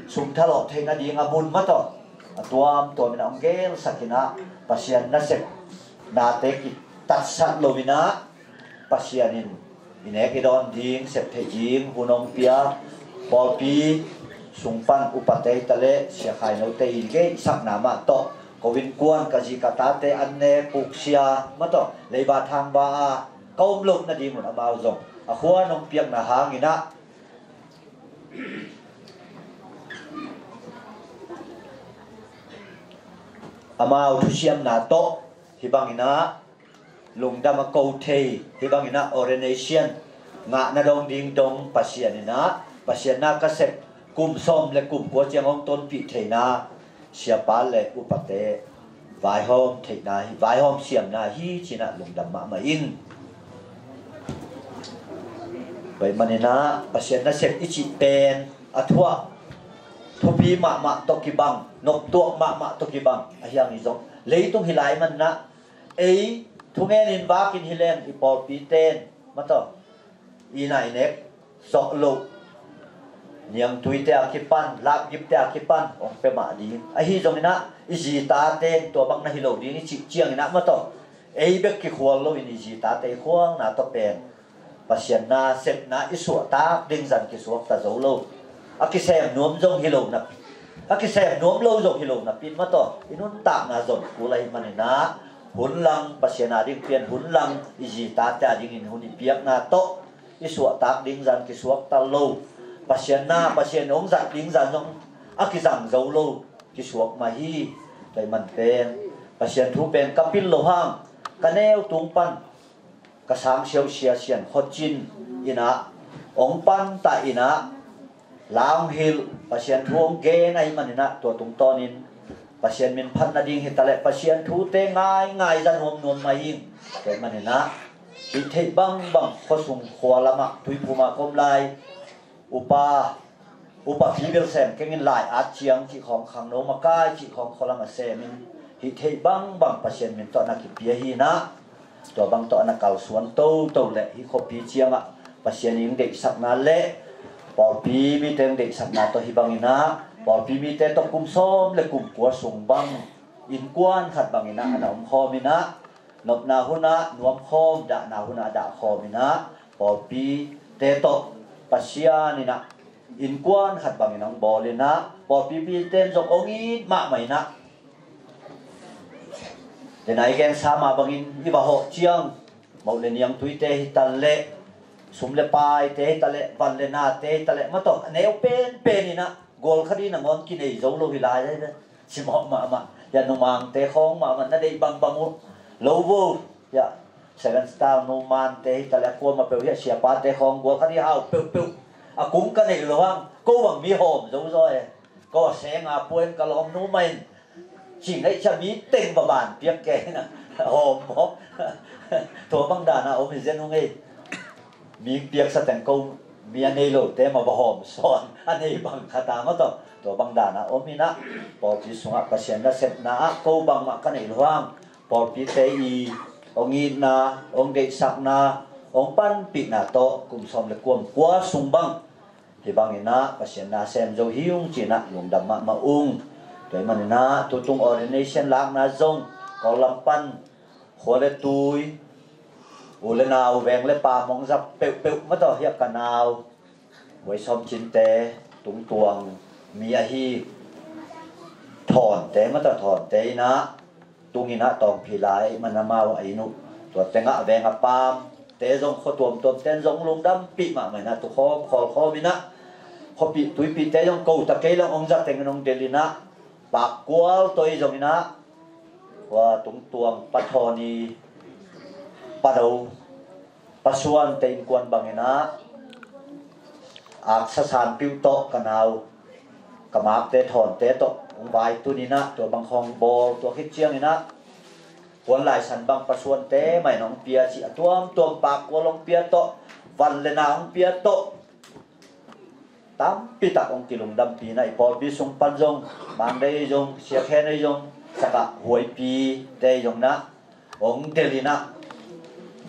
sum thalawh theih nading a mun mah tawh a tuamtuam in ah hong gelsak in ah, Pasian nasep nate kitatsat lo in ah, Pasian in i nek i dawn ding, sep theih ding hun hong pia, pawlpi sung pan upate hi ta leh Sia Khai Note i deihsakna mah tawh ko innkuan, ka zi ka tate an nek puk sia mah tawh leiba thangba a ka om loh nading un amau zong a khuan hong piakna hangin ah, amau thusiamna tawh hih bangin ah lungdam a ko thei, hih bangin ah ordination ngahna dong ding dong Pasian in ah, Pasian na ka sep kum sawm le kum kua ciang hong tonpih theihna siapa le upate vaihawm theihna hi, vaihawm siamna hi ci in ah lungdam mahmah ing. Tua ahih manin ah Pasian nasep i cih pen a thuah, thupi mahmah tawh kibang, noptuak mahmah tawh kibang ahi hang hi zong, leitung hi lai manin ah ei thungen in vak in hi leng i pawlpite in mah tawh i na i nek zawh loh niangtuite a kipan, lapgipte a kipan hong pia mah ding. Ahi zongin ah i zi tate in tua bang na hi lo ding i cih ciangin ah mah tawh ei bek kikhual loin i zi tate i khualna tawh pen Pasian nasepna i suahtak ding zan kisuakta zo lo, a kisem nuam zong hi lo napi, a kisem nuam lo zong hi lo napi in mah tawh i nuntakna zon kul ahih manin ah, hun lang Pasian a ding pian, hun lang i zi tate a dingin hun i piakna tawh i suahtak ding zan kisuakta lo, Pasian na, Pasian hong zat ding zan zong a kizang zo lo, kisuak mah hi. Tua ahih man pen Pasian thu pen ka pil lo hang, ka neu tung pan ka sang siausia Sian Khua Cin in ah hong pantah in ah, la hong hilh, Pasian thu hong gen ahih manin ah tua tungtawnin Pasian min phat nading hi ta leh Pasian thute ngaingai za nuamnuam mah ing. Tua ahih manin ah hih theih bangbang khuasung khua lamah Tuiphum ah ka om lai upa, upa Pi Bel Sem kengin lai at ciang cih khawng, khangno makai cih khawng khualam a semin hih theih bangbang Pasian min tawh na kipia hi in ah, tua bang tawh na kalsuan toto le hih khuapi ciangah Pasian in deihsakna le pawlpi mite in deihsakna tawh hih bangin ah pawlpi mite tawh kum sawm le kum kua sung bang innkuan khat bangin ah a na omkhawm in ah, nopna hunah nuamkhawm, dahna hunah dahkhawm in ah pawlpite tawh Pasian in ah innkuan khat bangin hong bawl in ah pawlpi mite in zong hong it mahmah in ah, denai gensa mah bangin i va hawh ciang, moh le niangtuite hi ta leh, sum le paite hi ta leh, van le nate hi ta leh, mah tawh a neu penpen in ah gual khat in nangawn kinei zo lo hi lai. Simawh mahmah, ya, numangte khawng mahmah na deih bangbang uh lo vo, ya, Seven Star numante hi ta leh, a kuamah peuh hi a, siapate khawng gual khat hi hau peuhpeuh. A kung ka neih lo hang, ko bang mi hawm zo zaw e. Ko a senga puan ka lawm nu mah in, cing aih cia mi teng va ban piak ke hi na. Hawm maw? Tua bang dana om hi zen hong ei. Mi piaksa teng ko, mi a nei lote ma va hawm sawn a nei bang khat a maw tawh. Tua bang dana om inah pawlpi sungah Pasian nasepna ah ko bangmah ka neih lo hang pawlpite i hong itna, hong deihsakna, hong panpihna tawh kum sawm le kuam kua sung bang hih bangin ah Pasian nasem zo hi ung ci-in ah lungdam mahmah ung. Tua ahih manin ah tutung ordination lakna zong Kawl lam pan khua le tui, u le nau, veng le pam hong zat peuhpeuh maw tawh, hiah ka nau Huai Sawm Cinte tungtuang mi ahi Thawnte maw tawh, Thawnte in ah tung in ah Tawngphi lai ahih man amau a inn uh, tua tengah veng a pamte zong, khua tuamtuamte in zong lungdampih mahmah in ah tukhawm khawlkhawm in ah khuapih tuipihte zong ko ta kei leng hong za teng in hong delh in ah pakkual tawh i zong in ah, khua tungtuang Pa Thawn i Pa Do, Pa Suante innkuan bangin ah aksa sanpiuh tawh ka nau, ka makte Thawnte tawh hong vaitun in ah tua bang khawng bawl, tua khit ciangin ah puan laisan bang Pa Suante mah in hong pia cih, a tuamtuam pakkual hong pia tawh, van le na hong pia tawh tampitak hong kilungdampih in ah i pawlpi sung pan zong Mangdei ei zong, Siakhen ei zong, Sakah Huaipite ei zong in ah hong delh in ah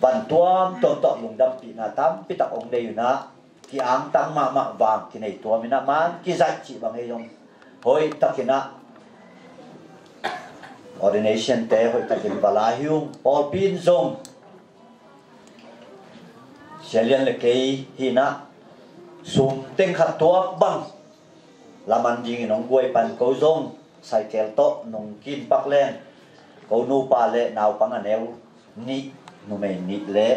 van tuamtuam tawh lungdampihna tampitak hong nei in ah ki-angtang mahmah vang kinei tuam in ah man kizaih cih bang ei zong hoihtakin ah ordinationte hoihtakin va la hi ung. Pawlpi in zong Sia Lian le kei hi in ah sum teng khat tuak bang laman dingin hong guai pan, ko zong cycle tawh nung kin pak leng ko nupa le naupang a neu nih, numei nih le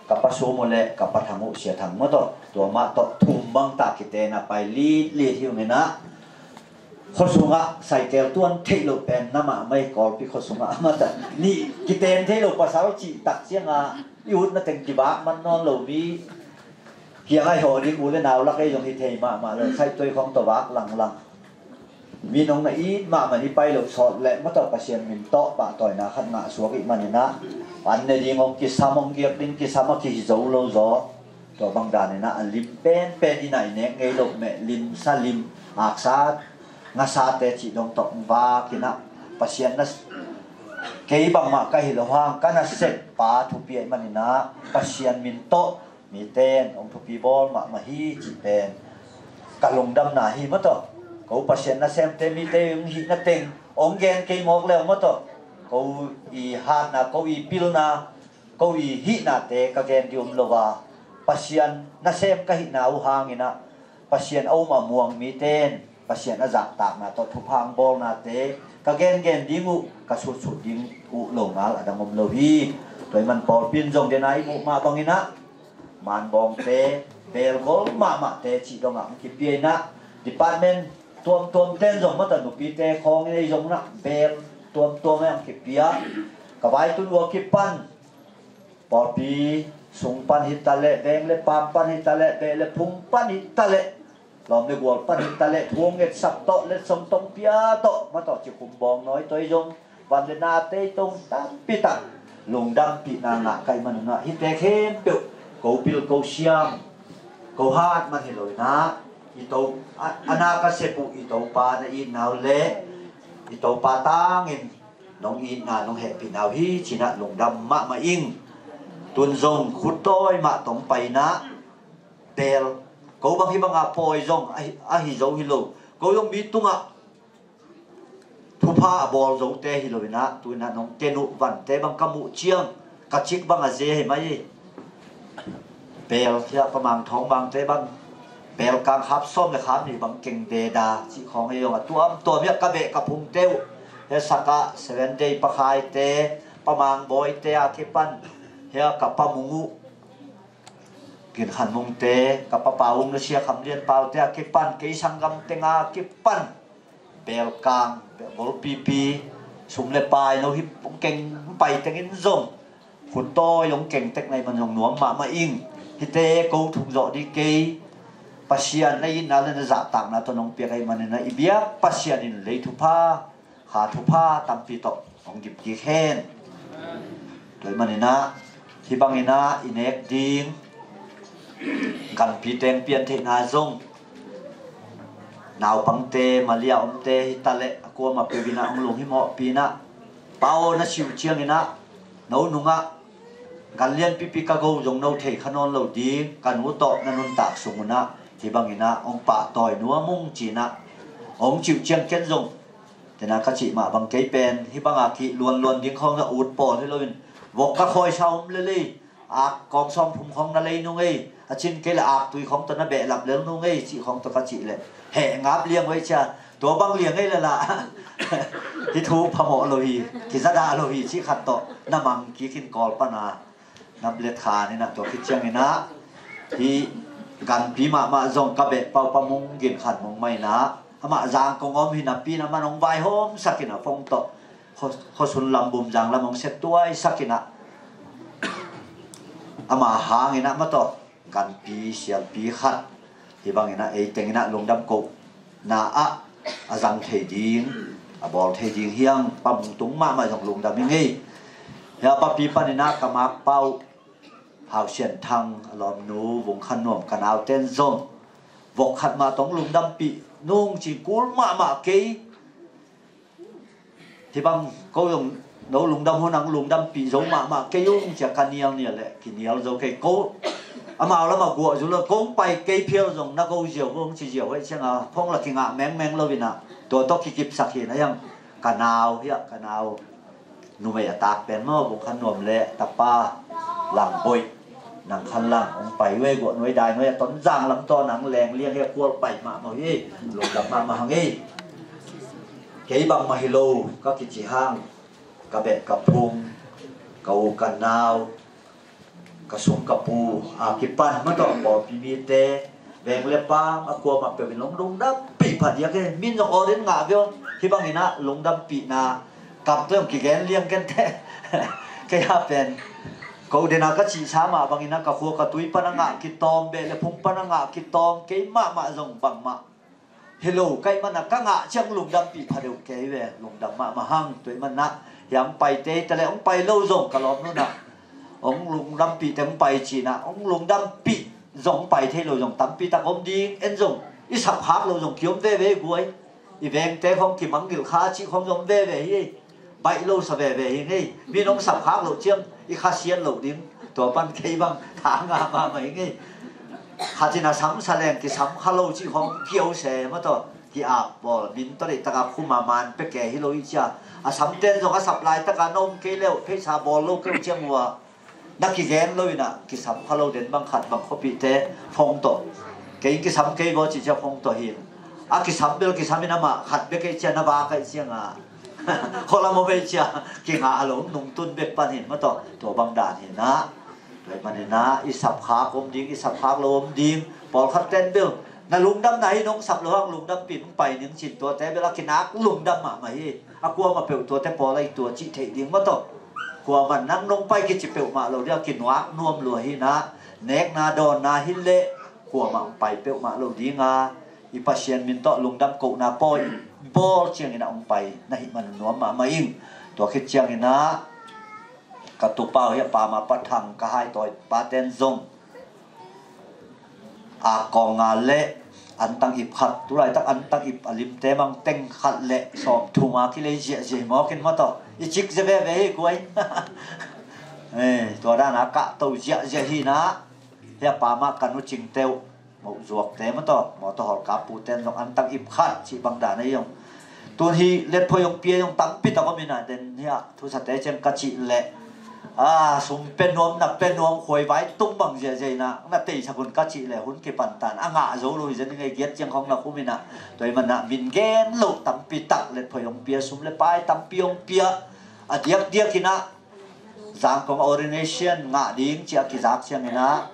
ka Pa Sum uh le ka Pa Thang uh, Sia Thang maw tawh, tua mah tawh thum bang tah kiten a pai litlit hi ung in ah khua sungah cycle tuan theih loh pen na mahmah hi. Kawlpi khua sungah amah tah nih kiten thei lo pasal cih tak ciangah i utna teng kivak man nawn lo mi kiangah i hawh ding u le nau lak ei zong hi thei mahmah lo, saihtuai khawng tawh vak langlang. Mi nong na it mahmah in i pai loh sawt leh maw tawh Pasian min tawh pahtawina khat ngah suak ih manin ah an ne ding hong kisam, hong giak ding kisam a kihi zo lo zaw. Tua bang danin ah a lim penpen in ah i nek ngei loh meh, limsa lim, aksa ngasate cih dong tawh hong vak in ah Pasian na, kei bangmah ka hi lo hang ka nasep pa thupi ahih manin ah Pasian min tawh mite in hong thupi bawl mahmah hi cih pen ka lungdamna hi maw tawh. Ko Pasian nasemte mite hong hihna teng hong gen kei mawk leu maw tawh, ko i hatna, ko i pilna, ko i hihnate ka gen ding om lo a, Pasian nasem ka hihna uh hangin ah Pasian a um a muang mite in Pasian a zahtakna tawh thupha hong bawlnate ka gengen ding uh, ka sutsut ding uh lo ngal a dang om lo hi. Tua ahih man pawlpi in zong dena i muh mah bangin ah manbawngte, beel gol mahmahte cih dongah hong kipia in ah, department tuamtuamte in zong maw tawh, nupite khawng in ei zong in ah beel tuamtuam ah hong kipia. Ka vaitun uh a kipan pawlpi sung pan hi ta leh, veng le pam pan hi ta leh, beh le phung pan hi ta leh, lawm le gual pan hi ta leh, thu hong etsak tawh, letsong tawh hong pia tawh maw tawh, cikhum bawng nawi tawh ei zong, van le nate ei zong tampi tak lungdampihna ngah ka hih manun ah hihte khempeuh ko pil ko siam, ko hat man hi lo in ah, i To, a, a na ka sep uh i Topa na itna uh le i Topa tangin nong itna, nong hehpihna uh hi ci-in ah lungdam mahmah ing. Tun zong khut tawi mah tawh hong pai in ah, beel, ko bang hih banga pawi zong a hi, a hi zo hi lo. Ko zong mi tungah thupha a bawl zote hi lo in ah, tu in ah nong ken uh vante bang ka muh ciang ka cik bang a ze hi mai hi. Beel hiah Pa Mang Thawng Mangte bang, beel kang khap sawm le khap nih bang keng deda cih khawng hi zong a tuamtuam hiah ka beh ka phungte uh, hiah Sakah Seven Day Pa Khaite, Pa Mang Bawite a kipan, hiah ka Pa Mung uh, Gin Khan Mungte, ka Pa Pau Ung le Sia Kham Lian Paute a kipan, kei sanggam teng a kipan beel kang, beel golpipi, sum le pai no hi hong keng pai tengin zong, khut tawi hong keng tek na hih man zong nuam mahmah ing. Hihte ko thuk zawh dih kei, Pasian na itna le na zahtakna tawh nong piak ahih manin ah i biak Pasian in lei thupha, kha thupha tampi tawh hong dip kik hen. Tua ahih manin ah hih bangin ah i nek ding ganpi teng pian theihna zong naupangte, Malia omte hi ta leh a kuamah peuh in ah hong lunghimawhpih in ah, Pa aw, na si uh ciangin ah no nungah gan lianpipi ka go zong no thei kha nawn lo ding, ka nu tawh na nuntak sung un ah hih bangin ah hong pahtawi nuam ung ci-in ah hong cih uh ciang ken zong, tena ka cih mah bang kei pen hih banga kih luanluan ding khawng a ut pawl hi loin, vok ka khawisa om lel ei, ak kawng sawm phum khawng na lei nung ei, a cin kei le ak tui khawng tawh na behlap lel nung ei cih khawng tawh ka cih leh heh ngap liang uh ei cia. Tua bang liang ei le lah hih thu phamawh lo hi, kizadah lo hi cih khat tawh na mang kik in Kawl pana na let khan in ah, tua khit ciangin ah hih ganpi mahmah zong ka beh pau Pa Mung Gin Khan Mung mah in ah, amah Zangkong om hi napi in ah, amah in hong vaihawmsak in ah phone tawh khuasun lam Bumzang lam hong settuaisak in ah, ama hangin ah mah tawh ganpi sialpi khat hih bangin ah ei tengin ah lungdam kohna ah a zang thei ding, a bawl thei ding hi hang. Pa Mung tung mahmah zong lungdam ing ei. Hia papi panin ah ka makpa uh Hau Sian Thang, a lawmnu Vung Khan Nuam, ka nauten zong vok khat mah tawh hong lungdampih nung ci-in kul mahmah kei. Hih bang ko zong no lungdam hun ah hong lungdampih zo mahmah kei ung ci-a ka nialnial leh kinial zo kei. Ko amau lamah guah zu lo, kong pai kei phial zong na go ziau vo hong ci ziau uh ei ciang a, phone la kingah mengmeng lo in ah tua tawh kikipsak hi na hiang. Ka nau hiah, ka nau numei a tak pen maw, Vung Khan Nuam le tapa Lang Boih, Nang Khan Lang hong pai uh ei. Guah nuai dai nuai a Tonzang lam tawh nang leng liang hi a, kual pai mahmah hi. Lungdam mahmah hang ei. Kei bangmah hi lo ka kici hang, ka beh ka phung, ka u ka nau, ka sung ka pu a kipan mah tawh pawlpi mite, veng le paam a kuamah peuh in hong lungdampih phadiak hi. Min zong awlin ngah viau. Hih bangin ah lungdampihna kam tawh zong kigen liang kei inteh. Kei a pen ko dena ka cihsa mah bangin ah ka khua ka tui pan a ngah kitawm, beh le phung pan a ngah kitawm, kei mahmah zong bangmah hi lo ka hih manin ah ka ngah ciang lungdampih pha deuh kei ve. Lungdam mahmah hang. Tua ahih manin ah hiah hong paite hi ta leh hong pai lo zong ka lawmnu in ah hong lungdampih teh hong pai ci-in ah, hong lungdampih zong hong pai thei lo zong tampi tak om ding. En zong i sapkhak loh zong kiom veve hi guai. I vengte khawng kimangngilh kha cih khawng zong veve hi. Baih lo sa veve hi ngei. Mi in hong sapkhak loh ciang i khasiat loh ding. Tua pan kei bang tha ngah mahmah hi ngei. Khat in a sam sa leng kisam kha lo cih khawng kiau se mah tawh, ki-ap bawl, min tawh deih taka khum a man pia kei hi lo hi cia. A samten zong a sap laitaka na om kei leuh, pheisa bawl lo kei uh ciang uh ah na kigen lo in ah, kisam kha lo den bang khat bang khuapihte phone tawh, kei kisam kei baw cih cia phone tawh hi in, a kisam bel kisam in amah khat bek ei cia, na vak ei ciang a, khualam om ei cia, kingah lo nungtun bek pan hi in mah tawh, tua bang dan hi in ah. Tua ahih manin ah i sapkhak om ding, i sapkhak lo om ding. Pawlkhat ten bel na lungdamna hi, nong sap lo hang lungdampih in hong pai ning ci-in tuate bel a kinak lungdam mahmah hi. A kuamah peuh tuate pawl ahi tua cih theih ding mah tawh, kuamah nang nong pai kici peuhmah lo ding a, kinuak nuam lua hi in ah. Nekna dawnna hi leh kuamah hong pai peuhmah lo ding a, i Pasian min tawh lungdam kohna pawi bawl ciangin ah hong pai na hih man nuam mahmah ing. Tua khit ciangin ah ka tupa uh hiah Pa Ma Pa Thang, ka haitawi paten zong a kong nga le antang ip khat, tulaitak antang ip a limte mang teng khat le sawmthum a kilei ziahziah hi mawk in mah tawh, i cik zia veve hi guai. Eh, tua dan a kahto ziahziah hi in ah. Hiah Pa Ma, ka nu Cingte uh, Moh Zuakte mah tawh, mawtaw hawlkap puten zong antang ip khat cih bang dan ahi zong, tun hi letphoi hong pia zong tampi tak om in ah, den hiah thusate ciang ka cih leh, a, sum pia nuam, na pia nuam, khuaivai tung bang ziahziah in ah na teisak un ka cih leh hun kipan tan, a ngah zo lo hi zen ing ei, giat ciang khawng na khum in ah. Tua ahih manin ah min gen loh tampi tak letphoi hong pia, sum le pai tampi hong pia, a diakdiak in ah Zangkong ordination ngah ding ci-a kizak ciangin ah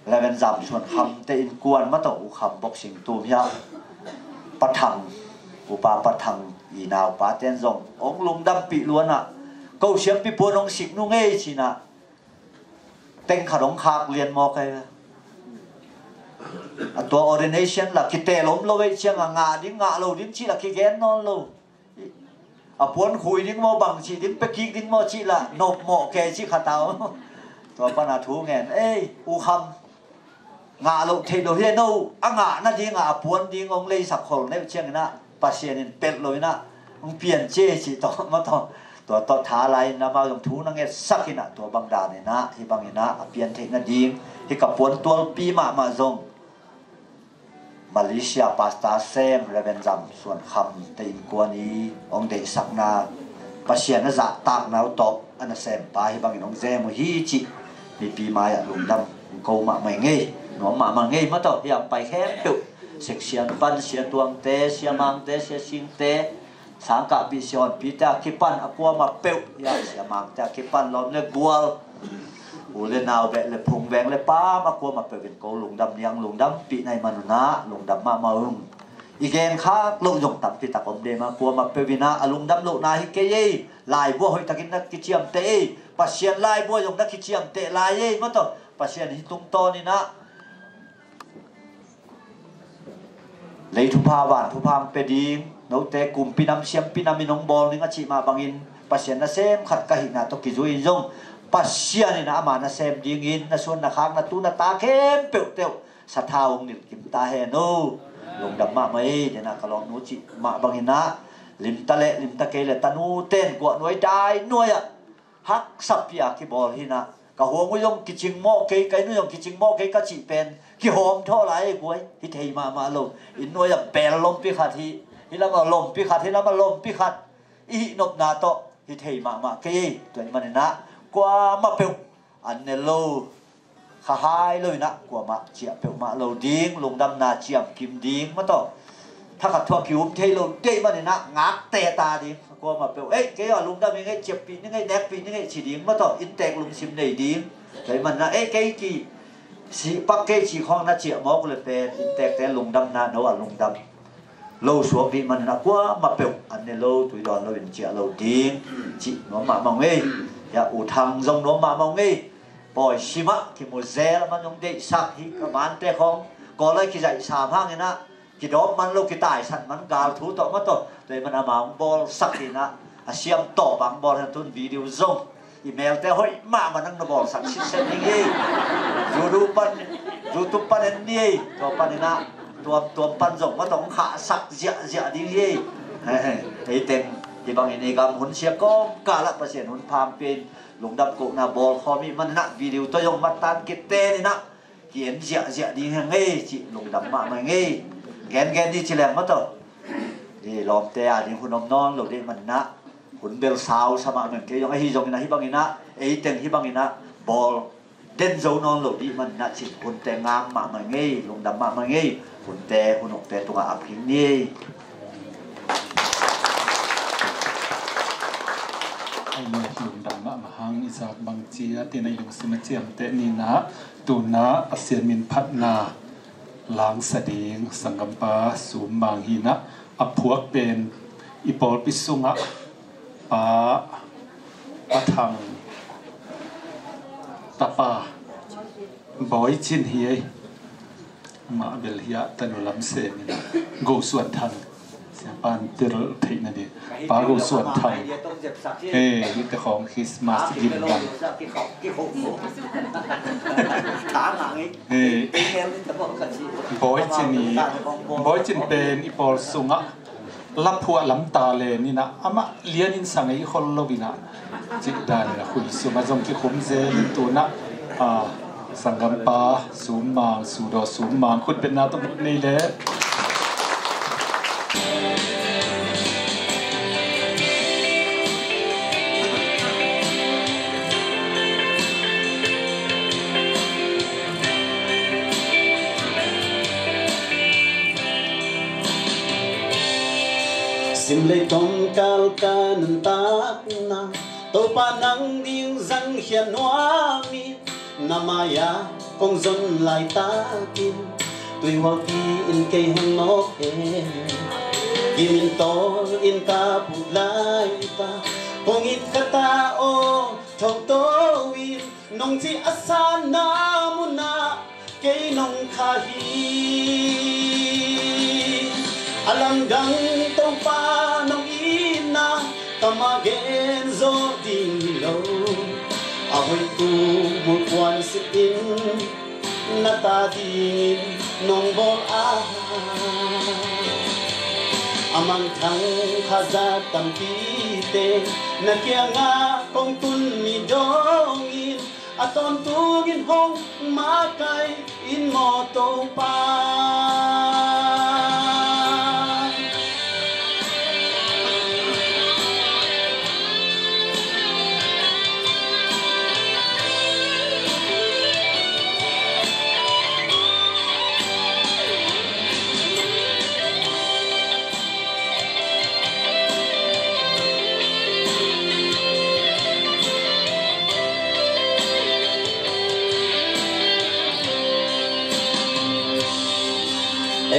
Reverend Zam Suan Khamte innkuan mah tawh, U Kham Boxing tum hiah, Pa Thang, Upa Pa Thang i naupaten zong hong lungdampih luan ah, ko siampi puan hong sik nung ei ci-in ah teng khat hong khak lian mawk ei. A tua ordination la kitel om lo ei ciang a, ngah ding ngah lo ding cih la kigen nawn lo. A puan khui ding maw, bang cih ding, pia kik ding maw cih lah nop mawh kei cih khat a om. Tua pana thu ngen, ei, U Kham, ngah loh theih loh hi, no a ngah nadingah a puan ding hong leisak khol neuh cianginah Pasian in pelh loinah hong pian cia cih tawh, ma tawh, tua tawh tha lai-in amau zong thu na ngetsak inah, tua bang daninah hih banginah a pian theih nading, hih ka puan tualpi mahmah zong Malaysia Pastor Sam, Reverend Zam Suan Kham te innkuan i hong deihsakna, Pasian a zahtakna uh tawh a nasempa hih bangin hong zem uh hi cih mipi mai-ah lungdam ko mahmah ngei, nuam mahmah ngei, ma tawh, hiam pai khempeuh, seksian pan Sia Tuangte, Sia Mangte, Sia Singte, Sangkahpih Sia Honpite a kipan a kuamah peuh, hiam Sia Mangte a kipan lawm le gual, u le nau, beh le phung, veng le paam a kuamah peuh in ko lungdam niang, lungdampih na hih manunah lungdam mahmah ung. I genkhak loh zong tampi tak om dei mah, kuamah peuh inah a lungdam lohna hi kei ei. Laibua hoihtakin na kiciamteh ei. Pasian laibua zong na kiciamteh lai ei, ma tawh, Pasian hih tungtawninah lei thupha van thupha hong pia ding, note kumpi nam siampi nam in hong bawl ning a cih mah bangin Pasian nasem khat ka hihna tawh kizui in zong Pasian in ama nasem dingin na suan na khak, na tu na ta khempeuhte uh sathau hong nilh kim ta hen uh. Lungdam mahmah ei, dena ka lawmnu cih mah banginah limta le limta kei le tanu ten guah nuai dai nuai-ah haksa pia kibawl hinah, ka huang uh zong kicing mawh kei, ka inn uh zong kicing mawh kei ka cih pen kihawm thawh lai ei guai. Hi thei mahmah lo. Inn nuai-ah bel lompi khat hi, hih lamah lompi khat, hih lamah lompi khat, i hih nopna tawh hi thei mahmah kei ei. Tua hih maninah kuamah peuh an ne lo, kha hai lo inah kuamah ciah peuhmah lo ding, lungdamna ciamkim ding, ma tawh, thakhat thuak ki-um thei lo deih maninah ngakte ta ding. Kuamah peuh, ei, kei a lungdam ing ei, ciappih ning ei, nekpih ning ei ci ding, ma tawh, inntek lungsim nei ding. Kei maninah, ei, kei ki sihpak kei ci khawng na ciah mawk uh le pen inntekte lungdamna no a lungdam lo suak dih manin a kuamah peuh an ne lo, tui dawn loin ciah lo ding cih nuam mahmah ung ei. Hiah U Thang zong nuam mahmah ung ei. Pawi simah kimu zel a man hong deihsak hi, ka mante khawng Kawl ah kizaih sam hanginah kidawp man lo, kitaisan man gal thu tawh ma tawh, tua hi man amah hong bawlsak hinah a siam tawh bang bawl hen tun video zong i melte hoih mahmah nang na bawlsak sitset ding hi. YouTube pan, YouTube pan en ni ei. Tua paninah tuamtuam pan zong ma tawh hong khahsak ziahziah ding hi. Ei teng hih bangin i gam hun sia kawmkal ah Pasian hun pha hong pia in lungdam kohna bawl khawm ih maninah video tawh zong mattan kiten inah ki-en ziahziah ding hi ngei cih lungdam mahmah ngei. Gengen ni ci leng ma tawh, i lawmte a ding hun om nawn lo dih maninah hun bel sau sa mahmah kei zong ahi zongin ah hih banginah ei teng hih banginah bawl den zo nawn lo dih maninah cih hunte ngam mahmah ngei, lungdam mahmah ngei. Hunte hun ukte tungah ap kik ni ei. Ai lo, lungdam mahmah hang, i zak bang cia tina i lungsim a ciamteh ninah, tuna Pasian min phatna langsa ding sanggampa Sum Mang hinah, a phuak pen i pawlpi sungah Pa, Pa Thang tapa Bawi Cin hi ei. Mah bel hiah tanu lam semin Go Suan Thang, siapa in tel theih nading, Pa Go Suan Thang. Hei, hihte khawng Christmas gim bang. Hei, Bawi Cin i, Bawi Cin pen i pawl sungah laphuah lam ta le ninah amah lianin sa ngei khol lo inah cih danin a khui sungah zong kikhum zel in tunah, a, sanggampa Sum Mang, Sudaw Sum Mang khutbetna tawh nei le. Sim lei tawmkal ka nuntakna, Topa nang ding zangkhia nuam in, na mai-ah kong zon laitakin, tuihual pi-in kei hong nawk e. Gimin tawl in ka put laita, kong it ka ta aw, thawngto in, nong cih a sanna munah kei nong kha hi. A lamdang Topa nong itna, Gen zawh ding hi lo, a hoihtu mulpuan silhin na ta dingin nong bawl a, a mangthang khaza tampite na kiangah kong tun ni dongin, a tawntungin hong makaih in maw Topa.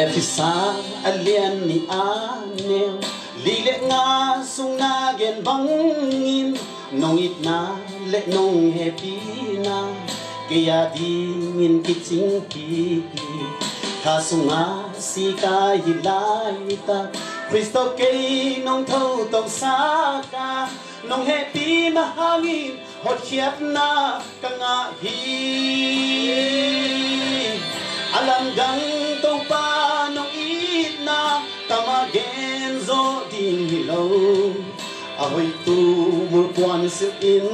Efesa a lian nih a neu li le nga sung na gen bangin, nong itna le nong hehpihna kei a dingin kicingpi hi. Kha sunga sik a hi laitak, Khrist tawh kei nong tho to sak a, nong hehpihna hangin hotkhiatna ka ngah hi. A lamdang Topa nong itna, kam ah gen zawh ding hi lo, a hoihtu mulpuan silhin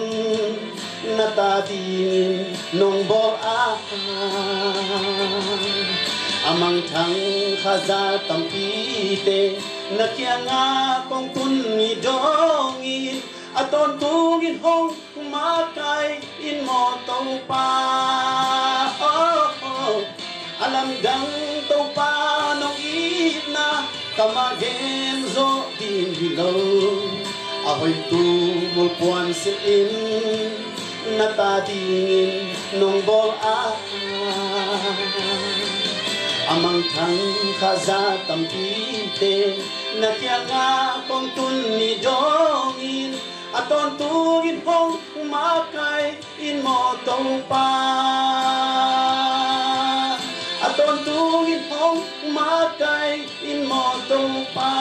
na ta dingin nong bawl a, a mangthang khaza tampite na kiangah kong tun ni dongin, a tawntungin hong makaih in maw Topa. Oh, oh. A lamdang Topa nong itna, kam ah gen zawh ding hi lo, a hoihtu mulpuan silhin na ta dingin nong bawl a, a mangthang khaza tampite na kiangah kong tun ni dongin, a tawntungin hong makaih in maw Topa. A tawntungin hong makaih in maw Topa.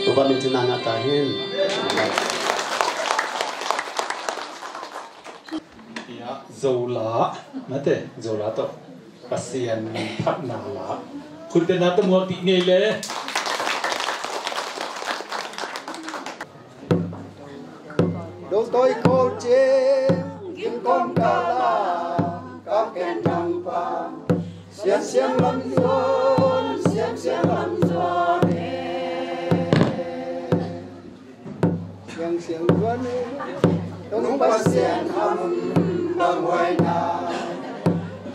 Topa min thang na ta hen. Ia, Zola, mate, Zola tawh Pasian phatna la. Khut beng na tawh muak dih ni ei le. Dongtawi khawl ciang, gim kawm kala, kap ken nang pa. Siang siang lam zuan, siang siang lam zuan e. Siang siang zuan e. Tung Pasian ham bang huai na.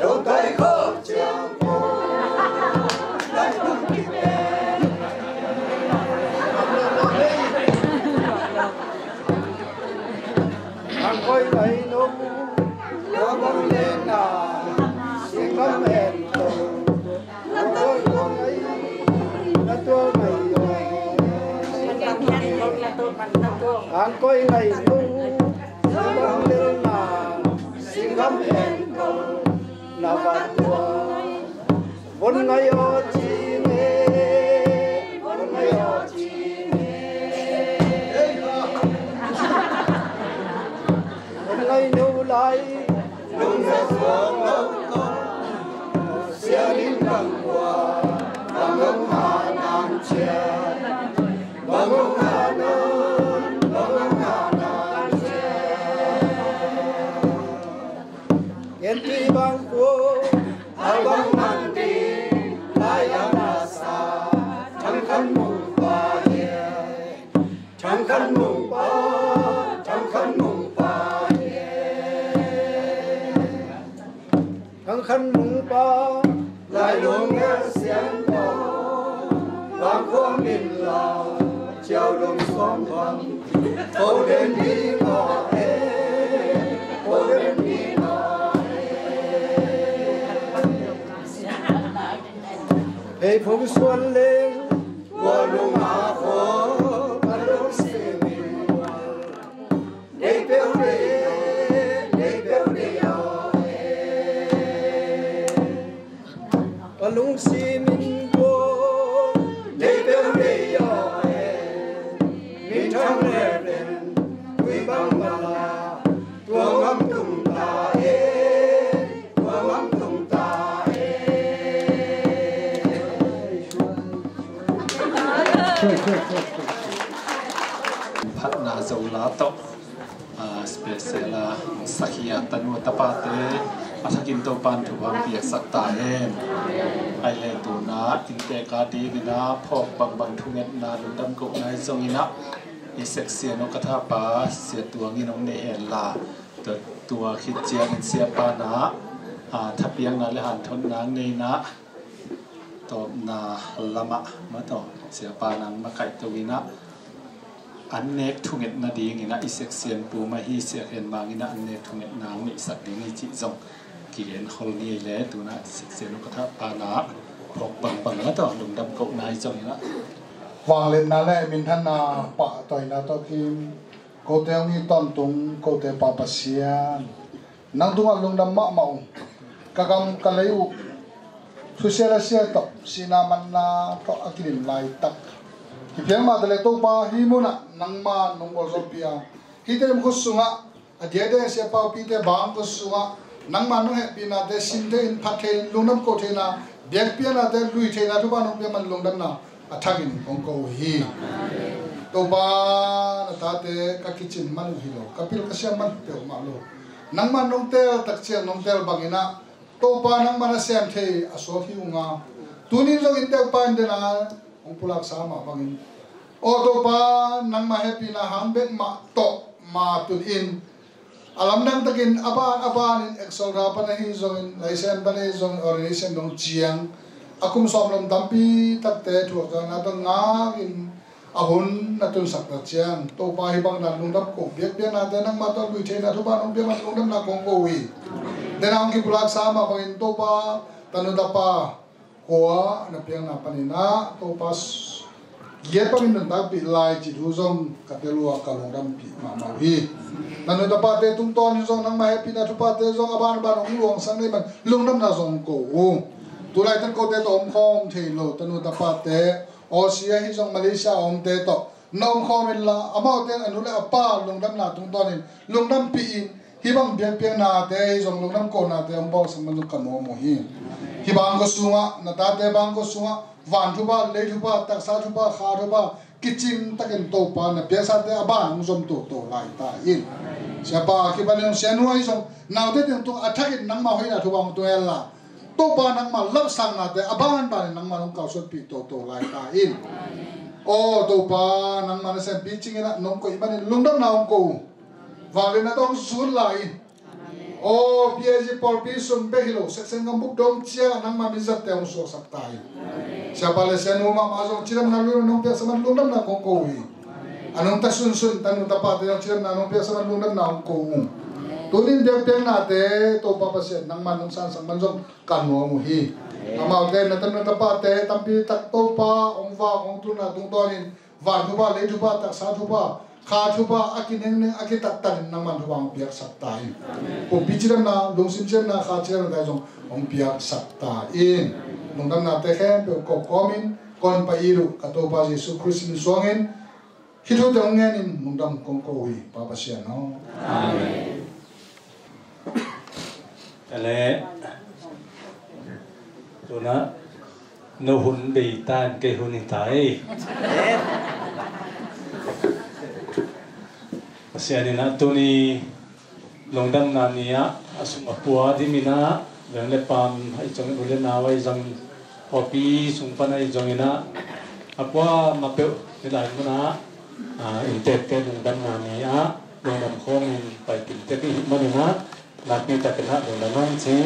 Dongtawi khawl ciang. Ang koi ngai no. Tua bang lena. Sing lam en to. Ang koi ngai no, singam lelna, singam en ko, na va tua. Von ngai o ci ne, von ngai o ci ne. Von ngai no lai. Lungzat suak lo ko, siangin bang kua, bang hong ha nang ciat, bang hong ha nang, bang hong ha nang ciat. Gen pi bang kua, a bang man di, lai a na sa, thang khan mung pa ye. Thang khan mung pa, thang khan mung pa, yeah. Thang khan mung pa, lai lung a siang pa, bang khuang min la, ciau lung suang bang, ko den di ko e, ko den di ko e. Hei phung suan leng, ua lung a kho, a lung simin. Nei peu nei, nei peu nei aw e. A lung simin kua, Ela, sakhi a tanu tapate a thakin Topan thupha piaksak ta hen. Ai le tuna inntek a dingin a phawk bangbang thungetna lungdam kohna hi zongin a i section awkathapa Sia Tuangin hong nei hen la, tua, tua khit ciangin siapa na a thapiakna le hanthotna nei na tawpna lamah mataw siapa nang makaih to in a an nek thungetna dingin a i section pu mah hi Sia Khen Mang in a an nek thungetna ang neihsak ding hi cih zong kigen khol ni le tuna section awkathapa na phawk bangbang mataw lungdam kohna hi zongin a vangliatna le minthanna pahtawina tawh kim kote hong hi tawntung kote Pa Pasian, nang tungah lungdam mahmah uh. Ka gam ka lei uh thusia le sia tawh sihna manna tawh a kidim laitak kipiang mahte le Topa hih munah nangma nong bawlzawhpih a hih tedim khut sungah a diakdiak siapa upite bang khut sungah nangma nong hehpihnate sim thei in phat thei in lungdam ko theina biakpiaknate lui theina thupha nong pia man lungdamna a thakin kong ko uh hi. Topa na tate ka kicin man uh hi lo ka pil ka siam man peuhmah lo. Nangma nong tel tak ciang nong tel bangin a Topa nangma na sem thei a suak hi ung a tunin zong inntek pa in dena hong pulaksa mah bangin aw Topa nangma hehpihna hang bek mah tawh ma tun in a lamdang takin a ban a banin Exalta pan ahi zongin Laisiangtho pan ahi zongin ordination dong ciang a kum sawm lom tampi takte thuakzawhna tawh ngakin a hun na tunsak tak ciang Topa hih bang dan lungdam ko biakpiaknate nangma tawh lui theina thupha nong pia man lungdamna kong ko uh hi. Dena hong kipulaksa mah bangin Topa tanu tapa khua na piakna panin a Topa giat bangin nuntakpih lai cih thu zong ka tel uh a ka lungdampih mahmah uh hi. Tanu tapate tungtawnin zong nangma hehpihna thuphate zong a ban a ban hong luangsak nei man lungdamna zong ko uh. Tulaitan kote tawh om khawm thei lo tanu tapate Aussie ahi zong Malaysia a omte tawh na om khawm inla amaute in a nu le a pa lungdamna tungtawnin lungdampih in hih bang biakpiaknate ahi zong lungdam konate hong bawlsak man zong ka nuam uh hi. Hih bang ko sungah na tate bang ko sungah van thupha lei thupha taksa thupha kha thupha kicing takin Topa na piaksate a ban hong zom toto lai ta in. Siapa kipan in hong sianu ahi zong naute tengtung a thakin nangma hoihna thupha hong tung hen la Topa nangma lapsaknate a ban banin nangma nong kalsuanpih toto lai ta in. Aw Topa nangma na sempi cingin ah nong koih manin lungdamna hong ko uh. Vangliatna tawh hong zun lai in. Aw P I G pawlpi sung bek hi lo section gambuk dong ciang nangma min zatte hong suaksak ta in. Siapa le sianu mahmah zong cidamna lungdam nong piaksak man lungdamna kong ko uh hi. A nungta sunsun tanu tapate zong cidamna nong piaksak man lungdamna hong ko uh. Tunin biakpiaknate Topa Pasian nangma nong sansak man zong ka nuam uh hi. Amaute na tanu tapate tampi tak Topa hong vak hong tulna tungtawnin van thupha lei thupha taksa thupha kha thupha a kinengneng a kitaktakin nangman thupha hong piaksak ta in. Pumpi cidamna lungsim cidamna kha cidamna ta zong hong piaksak ta in. Lungdamnate khempeuh ko kawmin kong pai uh ka Topa Jesu Khrist min suangin hih thute hong ngenin lungdam kong ko uh hi Pa Pasian aw. Amen. Ele tuna no hun bei tan kei hun hi ta ei. Pasian in ah tuni lungdamna ni ah a sum a pua dimin ah veng le pam ahi zongin u le nau ahi zongin pawlpi sung pan ahi zongin ah a pua ma peuh ni lai mun ah inntekte lungdamna ni ah lungdam khawmin pai kimtek i hih manin ah nakpi takin ah lungdam ang ci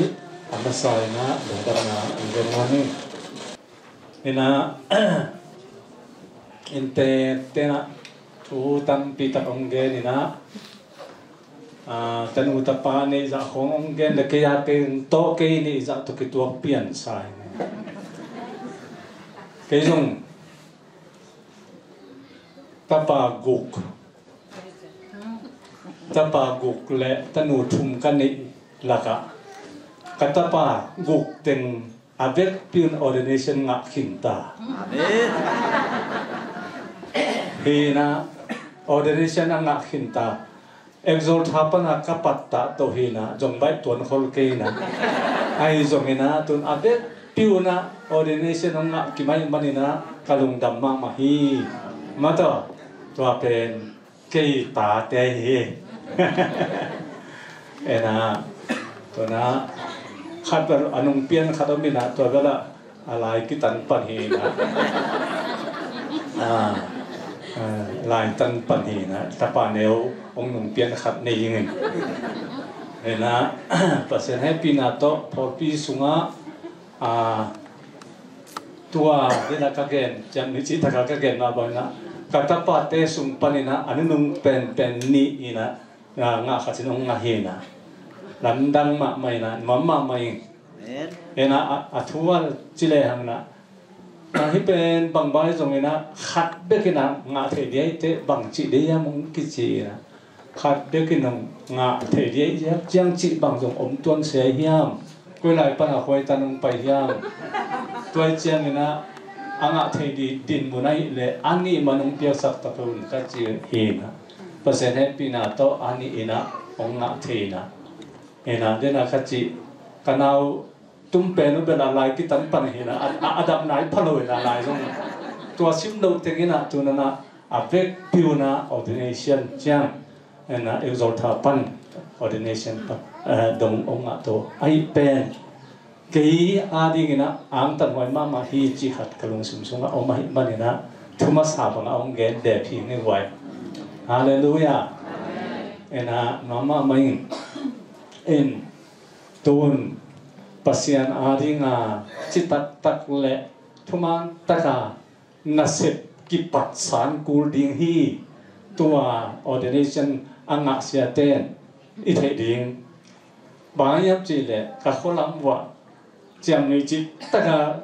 a masa in ah lungdamna in gen nuam ing. Inah inntek tenah thu tampi tak hong gen inah tanu tapa neih zah khong hong gen le kei a teng tawh kei neih zah tawh kituak piansa in kei zong tapa guk tapa guk le tanu thum ka neih lakah ka tapa guk teng a vekpi un ordination ngah khinta. Amen. Hina ordination a ngah khinta. Exalta pana ka pattah to hina zong baih tuan khol kei na. Ahi zongina tun a vekpi una ordination hong ngah kimai manina ka lungdam mahmah hi. Mataw tua pen kei tate hi. Ena, tua na, khat bel a nung pian khat om ina, tua bel a, a lai kitan pan hi ina. A, a, lai tan pan hi ina, tapa neu, ong nung pian khat nei ing in. Ena, Pasian hehpihna tawh, pawlpi sunga, a, tua, ina ka gen, ciang ni ci taka ka gen ma bang ina, ka tapate sung pan ina, a nunung penpen ni ina, nga, ngah khat in hong ngah hi na. Lamdang mahmah ina, nuam mahmah ing. Amen. Ina, a, a thu a ci lehang na. Na hi pen bang bai zong ina, khat bek ina, ngah thei diai te, bang ci diai hiam hong kici ina. Khat bek ina, ngah thei diai hiam, ciang ci bang zong om tuan sia hiam. Koi lai pan a koi tan hong pai hiam. Tuai ciang ina, a ngah thei di, din mun a hi le, a nih man hong piaksak ta pe un ka ci hi na. Pasian hehpihna tawh a nih ina hong ngah thei ina. Ina, dena ka ci, ka nau tum pen uh bel a lai kitan pan hi ina, a, a, a dam nai pha lo ina lai zong. Tua sim lo teng ina, tu nana, a vekpi una ordination ciang. Ina, Exalta pan, ordination pan, eh, dong hong ngah to. Ahi pen. Kei a ding ina angtan huai mahmah hi cih khat ka lungsim sungah om ahih man ina thu masa bangah hong gen dep hi ing ei guai. Halleluiah. Ina nuam mahmah ing. In tun Pasian a dinga citak tak le thuman taka nasep kipatsan kul ding hi. Tua ordination a ngah siaten i theih ding. Bang hiam cih leh ka khualam uah ciamnuih cih taka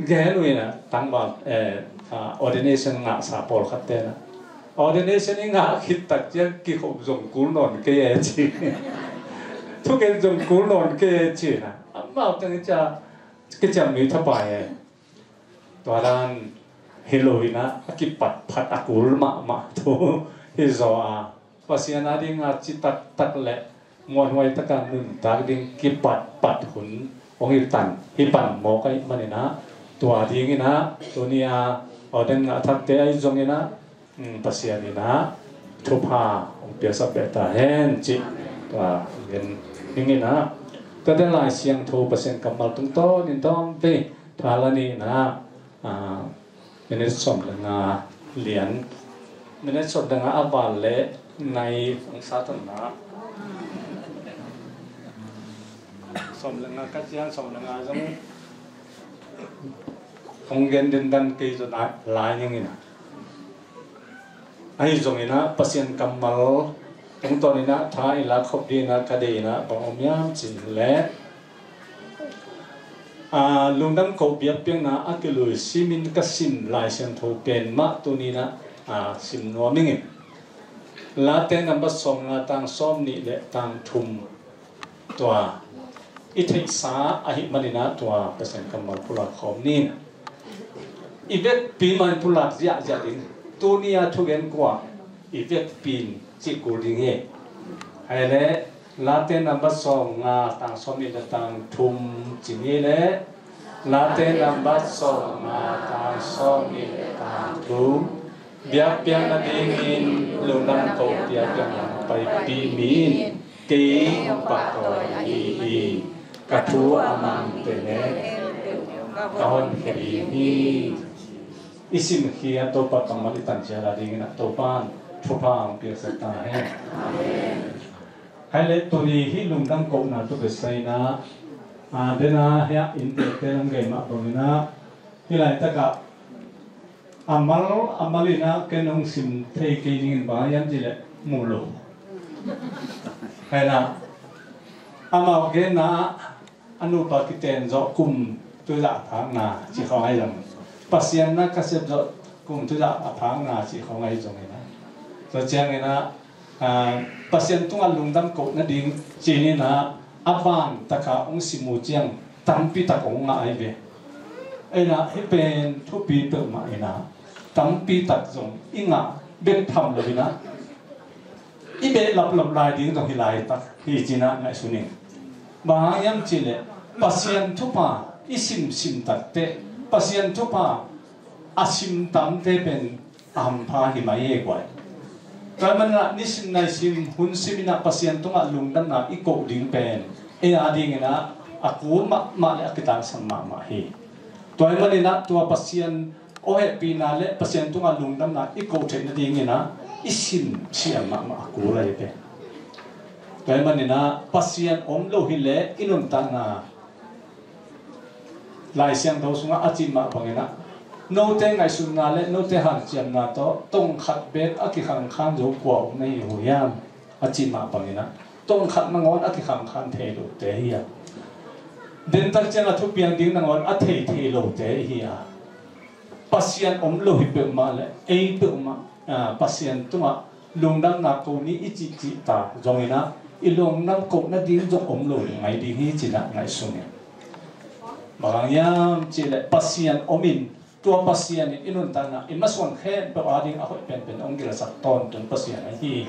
gen uh ina tangval, eh, ah, ordination ngahsa pawlkhat tena. Ordination i ngah khit tak ciang kikhop zong kul nawn kei e ci. Thugen zong kul nawn kei e ci na. Amau teng i cia kiciamnuih thapai e. Tua dan hi lo ina a kipat phat a kul mahmah thu hi zaw a. Pasian a dinga citak tak le muanhuai taka nuntak ding kipat pat hun hong hi tan hi pan mawk ahih man ina tua ding ina tuni a auden ngah thakte ahi zong ina, um, Pasian ina thupha hong piaksak beh ta hen cih tua gen ning ina tua den Lai Siangtho Pasian kammal tungtawn in tawm ve tha la ni ina, ah, minute sawm le nga lian. Minute sawm le nga a val le nai ang sa ton na. Sawm le nga ka cian sawm le nga zong hong gen den dan kei zong lai ning ina. Ahi zong ina Pasian kammal hong ton ina tha i la khop ding ina ka dei ina bang om hiam cih le. A, lungdam koh biakpiakna a kilui simin ka sim Lai Siangtho pen mah tuni ina, a, sim nuam ing in. Late nambat sawm nga tang sawm nih le tang thum tua i theihsa ahih man ina tua Pasian kammal pulak khawm ni. I vekpi mah in pulak ziahziah in tuni a thugen kua i vekpi in cih kul ding hi. Hai le Late nambat sawm nga tang sawm nih le tang thum ci ni le Late nambat sawm nga tang sawm nih le tang thum. Biakpiakna dingin lungdam koh biakpiakna paipih mi in kei hong pahtawi ahi hi. Ka thu a mangte ne ka honkhia ding hi. I simkhia Topa kammal i tancia la dingin a Topa in thupha hong piaksak ta hen. Amen. Hai le tuni hih lungdam kohna tawh kisai ina, a, dena hia inntekte lam gei mah bang ina, hih laitakah a mal a mal ina ken hong sim thei kei dingin bang hiam cih leh mu lo. Hai na, amau genna ah a nupa kiten zawh kum tuzah a phakna cih khawng ahi zong, Pasian na ka sep zawh kum tuzah a phakna cih khawng ahi zong ina. Tua ciang ina, a, Pasian tungah lungdam koh nading ci-in ina a ban taka hong sim uh ciang tampi tak hong ngah ahi ve. Ina hih pen thupi peuhmah ina tampi tak zong i ngah bek tham lo ina i behlap lop lai ding zong hi laitak hi ci-in ah ngaihsun ing. Bang hang hiam cih leh Pasian thupha i simsim takteh Pasian thupha a sim tamte pen a hampha hi mai hi guai. Tua ahih manin ah nisim naisim hun sim in ah Pasian tungah lungdamna i koh ding pen ei a dingin ah a kul mahmah le a kitangsam mahmah hi. Tua ahih manin ah tua Pasian aw hehpihna le Pasian tungah lungdamna i koh theih nadingin ah i sim siam mahmah a kul ahi pen. Tua ahih manin ah Pasian om lo hi leh i nuntakna Lai Siangtho sungah a cih mah bangin ah note ngaihsutna le note hanciamna tawh tongkhat beek a kikhangkhan zo kua om na hi uh hiam? A cih mah bangin ah tongkhat nangawn a kikhangkhan thei lote hi a, dentak ciang a thupiang ding nangawn a thei thei lote hi a, Pasian om lo hi peuhmah le ei peuhmah, ah, Pasian tungah lungdamna ko ni i cihcih ta zongin ah i lungdam koh nading zong om lo ngai ding hi ci-in ah ngaihsun in. Bang hang hiam cih leh Pasian om in, tua Pasian in i nuntakna i masuan khempeuh a ding a hoih penpen hong gilsak tawntung Pasian ahi hi.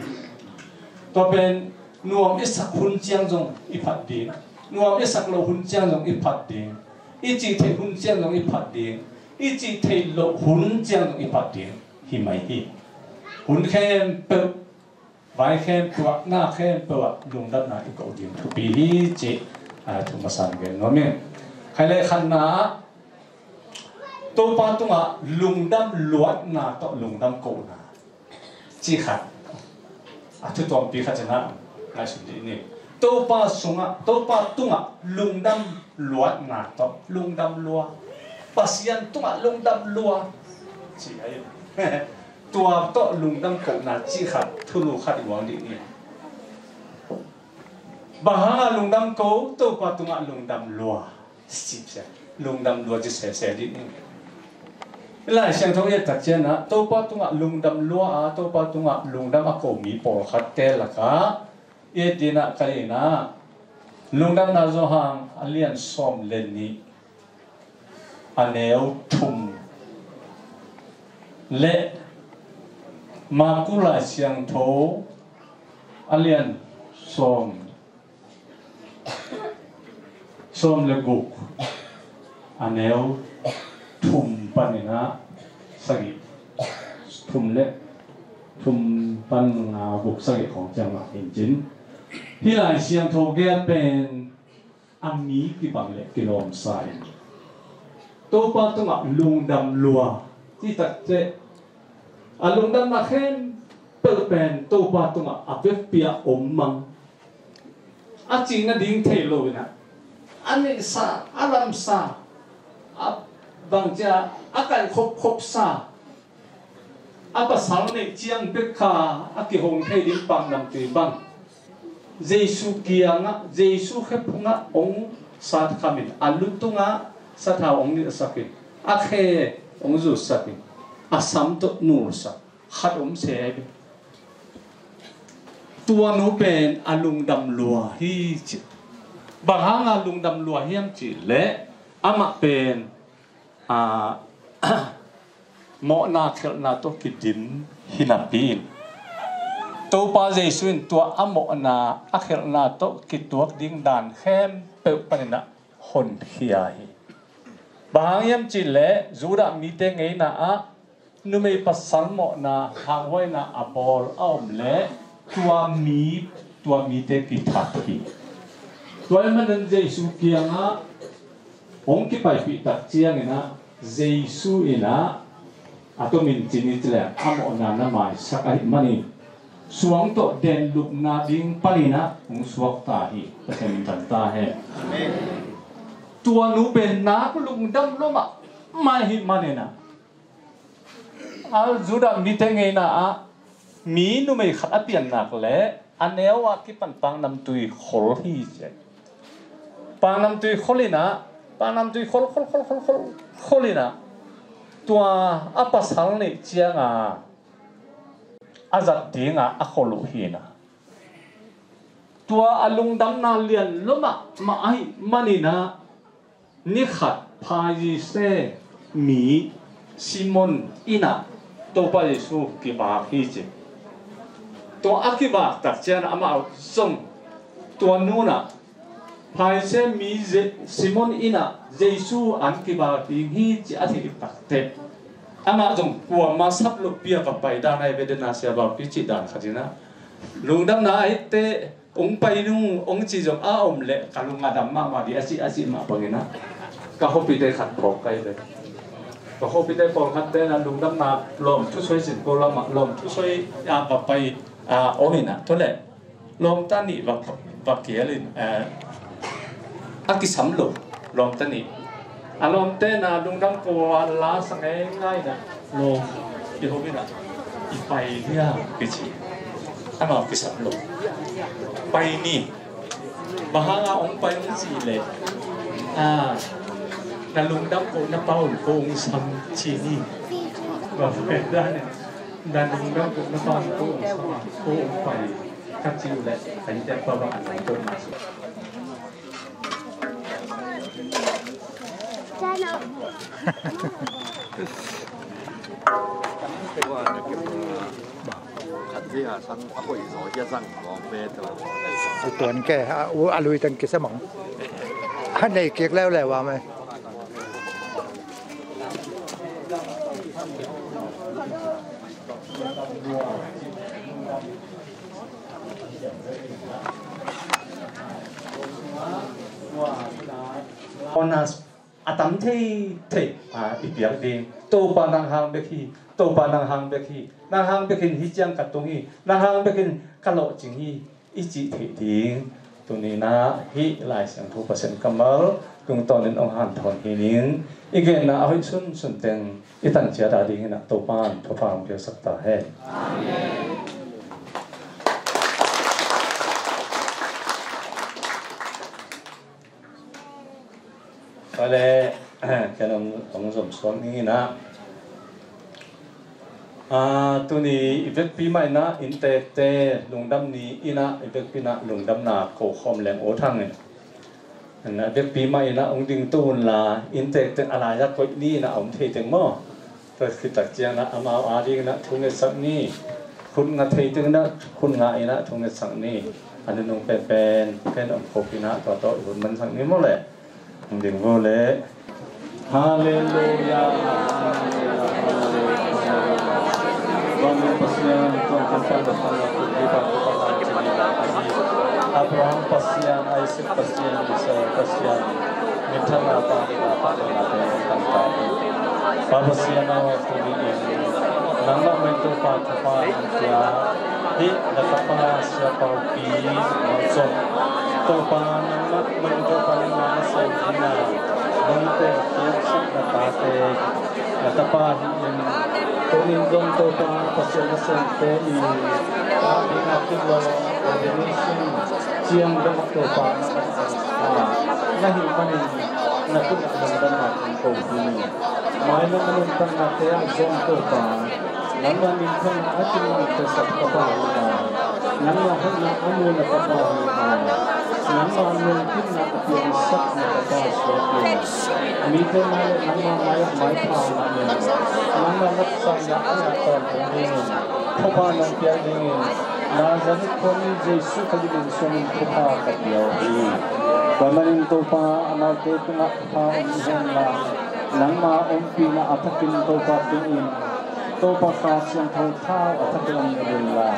Tua pen nuam i sak hun ciang zong i phat ding, nuam i sak loh hun ciang zong i phat ding, i cih theih hun ciang zong i phat ding, i cih theih loh hun ciang zong i phat ding hi mai hi. Hun khempeuh, vai khempeuh ah, na khempeuh ah lungdamna i koh ding thupi hi cih, ah, thu masa-in gen nuam ing. Khai le khatna ah Topa tungah lungdam luatna tawh lungdam kohna cih khat a thu tuampi khat ci-in ah ngaihsun dih ni. Topa sungah, Topa tungah lungdam luatna tawh lungdam lua, Pasian tungah lungdam lua ci ahi. Tua tawh lungdam kohna cih khat thulu khat i uang dih ni. Bang hanga lungdam ko, Topa tungah lungdam lua. Sipsia, lungdam lua ci sese dih ni. Lai Siangtho i et tak ciangin ah Topa tungah lungdam lua a, Topa tungah lungdam a ko mi pawlkhatte lakah i et dih in ah ka deih in ah Lungdamna Johan a lian sawm le nih, a neu thum le Marku Lai Siangtho a lian sawm, sawm le guk, a neu thum panin ah sagih, thum le, thum pan nga, guk, sagih khawng ciang mah hi in cin. Hih Lai Siangtho gel pen a mi kibang le kilawmsa in Topa tungah lungdam lua cih tak teh a lungdamna khempeuh pen Topa tungah a vekpi-a om mang, a cih nading thei lo in ah a neihsa, a lamsa, a bangcia a kaihkhopkhopsa, a pasal neih ciang bek kha a kihong thei ding paknamtui bang Jesu kiangah, Jesu khephungah hong satkham in, a lu tungah sathau hong nilhsak in, a khe hong zutsak in, a sam tawh nulsak khat om se hi. Tua nu pen a lungdam lua hi ci. Bang hanga lungdam lua hiam cih leh amah pen, a, mawhna khelhna tawh kidim hi napi in Topa Jesu in tua a mawhna a khelhna tawh kituak ding dan khempeuh panin ah honkhia hi. Bang hang hiam cih leh Judah mite ngeina ah numei pasal mawhna hanghuaina a bawl a om leh tua mi, tua mite kithat hi. Tua ahih manin Jesu kiangah hong kipaipih tak ciangin ah Jesu in ah a tomin cin i ci leh a mawhna na maisak ahih manin suang tawh denlupna ding panin ah hong suakta hi. Pathian min thang ta hen. Tua nu pen nak lungdam lua mahmah ahih manin ah a Judah mite ngeina ah mi numei khat a piannak le a neu a kipan paknamtui khol hi ci. Paknamtui khol in ah, paknamtui khol, khol, khol, khol, khol, khol in ah tua a pasal neih cianga a zat dinga a khol uh hi in ah tua a lungdamna lian lua mahmah ahih manin ah ni khat Pharisee mi Simon in ah Topa Jesu kivak hi ci. Tua a kivak tak ciang amah zong tua nu in ah Pharisee mi Je-, Simon in ah Jesu an kivak ding hi ci a theih tak teh Amah zong kuama sap lopi a ka pai dan ahi ve, dena sia baupi cih dan khat hi na. Lungdamna ahi teh, ong pai nung ong ci zong a om leh ka lung a dam mahmah ding a cih a cih mah bangin ah, ka hopite khat pawlkhat ve. Ka hopite pawlkhatte na lungdamna lawm thusoi sin ko lamah lawm thusoi a ka pai a om in ah, tua leh lawmta nih va, va kial in, eh, a kisam lo, lawmta nih. A lawmte na lungdam ko a la sa ngeingai na lawm i hopin ah i pai liang kici. Amau kisam lo. Pai ni. Bang hanga ong pai ong ci leh, ah, na lungdam ko na paun ko ong sam ci ni. Ba pai dan na lungdam ko na paun ko ong sam ko ong pai. Ka ci uh leh ka ite pa bang an nai ko na su. Tuan ke a lui tang kisa mang. Hanei kik leu leu wa mai. Honest, a tam thei thei a i piak ding. Topa nang hang bek hi. Topa nang hang bek hi. Nang hang bek in hi ciang ka tung hi. Nang hang bek in ka lawhcing hi. I cih theih ding. Tuni na hih Lai Siangtho Pasian kammal tungtawnin ong hanthawn hi ning. I genna a hoih sunsun teng i tan ciat a ding hinah Topa in thupha ong piaksak ta hen. Kale, ken ong, ong zom suak ning hinah. Ah, tuni i vekpi mah inah inntekte lungdam ni inah i vekpi inah lungdamna ko khawm leng aw thang in. Inah vekpi mah inah ong ding tu un la inntekte a lai-ah koih ni inah a om thei teng maw? Tua khit tak ciang inah amau a ding inah thu ngetsak ni. Khut nga thei teng inah khut nga inah thu ngetsak ni. A nunung penpen ken om khop inah tua tawh i hun mansak ni maw le. Ding vo le. Halleluia. Vanglian Pasian, tuang kan pan da pan la kun di pan da pan la kun di la ahi. Abraham Pasian, Isaac Pasian, Israel Pasian. Min thang la pa di la pa di la pa di la pa di. Pa Pasian aw, tuni in nangmah mah in Topa thupha in pia. Hih na tapa Sia Pau Pi Mal Zong. Topa nangmah mah in Topa nangmah na sem ding a, nangte piaksak na tate na tapa hi in. Tuni in zong Topa Pasian na semte i pa ding a kik lo ordination ciang dong Topa nangmah na sem a, na hih manin na kut a dangdanna kong ko hi. Mailam a nuntaknate ah zong Topa, nangmah minthanna a kilangkhiasak tapa hi a, nangmah hoihna a muhna tapa hi a, nangmah lungkimna a piangsak na tapa suak in. Mite mai le nangmah mai-ah maipha ngah in, nangmah laksakna a ngah tawntung dingin thupha nong piak dingin Nazareth khuami Jesuh Khazih min suangin thupha ka pia uh hi. Tua manin Topa amaute tungah thupha om hen la, nangma ompihna a thakin Topa tungin, Topa Kha Siangtho thau a thakin om hen la,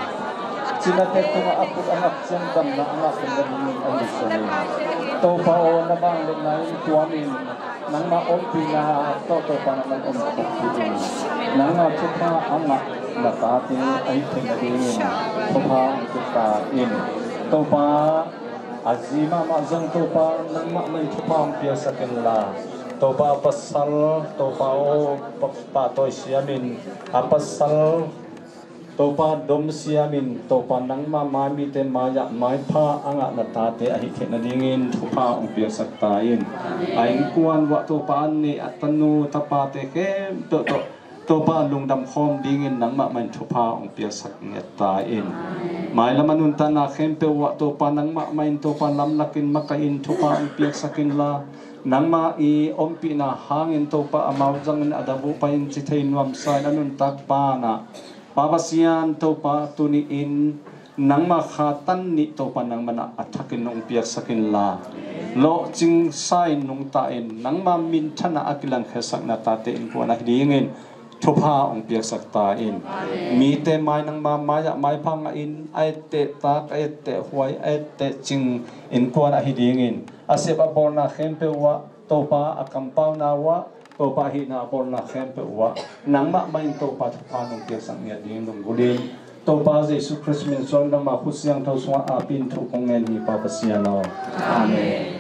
cinate tungah a put a ngak ciang damna a ngah khin dingin a hi sungin, Topa aw, na vangliatna in tuamin, nangma ompihna tawh Topa nangman om khop hi in, nangma thupha a ngah na tate a hih theihna dingin thupha hong pia ta in. Topa, a zi mahmah zong Topa nangmah mah in thupha hong piaksak in la, Topa a pasal, Topa aw, pa, pahtawi siamin, a pasal Topa dom siamin, Topa nangmah mai mite mai-ah maipha a ngah na tate a hih theihna dingin thupha hong piaksak ta in. A innkuan uah Topa an nei a tanu tapate khempeuh tawh Topa lungdam khawm dingin nangmah mah in thupha hong piaksak ngiat ta in. Mailam a nuntakna khempeuh uah Topa nangmah mah in Topa lamlakin makaih in thupha hong piaksak in la, nangmah i ompihna hangin Topa amau zangin a dap uh pai in ci thei nuamsa in a nuntak panah Pa Pasian Topa tuni in nangma kha tan nih Topa nangmah na a thakin nong piaksak in la, lawhcing sa in nungta in nangma minthanna a kilangkhiasak na tate innkuan ahi dingin thupha hong piaksak ta in. Mite mai nangma mai-ah maipha ngahin, a etteh tak, a etteh huai, a etteh cing innkuan ahi dingin, a sep a bawlna khempeuh uh ah Topa, a kampauna uh ah Topa, a hihna a bawlna khempeuh uh ah nangmah mah in Topa thupha nong piaksak ngiat ding lunggulhin, Topa Jesu Khrist min suang, nangma khut siangtho sungah aapin thu kong ngen hi, Pa Pasian aw. Amen.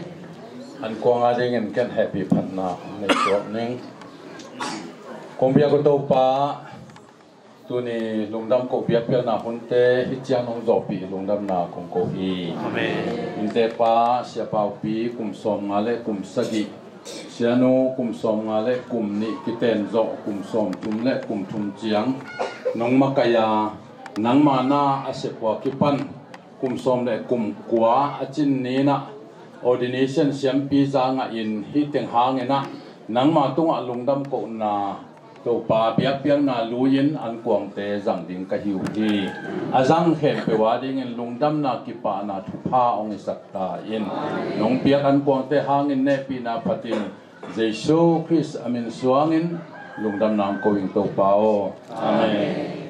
Ankuang a dingin ken hehpih phatna nei suak ning. Kong biak uh Topa, tuni lungdam koh biakpiakna hunte hih ciang nong zawhpih lungdamna kong ko hi. Amen. Innteekpa Sia Paupi kum sawmnga le kum sagih, Sianu kum sawmnga le kum nih kiten zawh kum sawmthum le kum thum ciang nong makaih a, nangma na a sep uh a kipan kum sawm le kum kua a cin ni-in ah ordination siampi za ngahin, hih teng hangin ah nangma tungah lungdam kohna Topa biakpiakna lui-in ankuangte zang ding ka hi uh hi. A zang khempeuh a dingin lungdamna kipahna thupha hong hisak ta in. Nong piak ankuangte hangin hehpihna phatin, Jesu Khrist a min suangin lungdamna hong ko ing, Topa aw. Amen.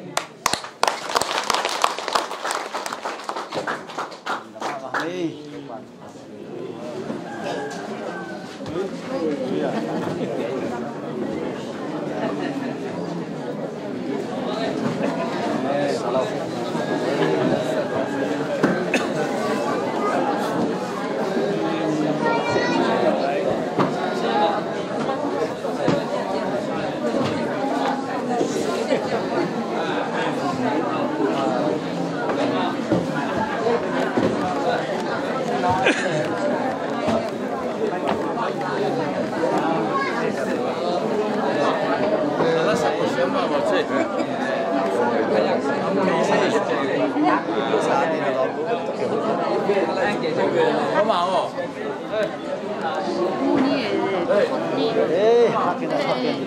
Ei, hakin, hakin.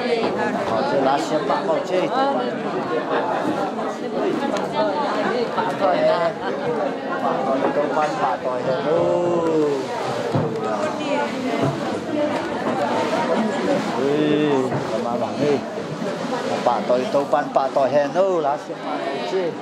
Ei, hakin, la siapa kau, cik. Pahtawi hen. Pahtawi, Topan pahtawi hen. Ui, pahtawi, Topan pahtawi hen. La siapa kau, cik.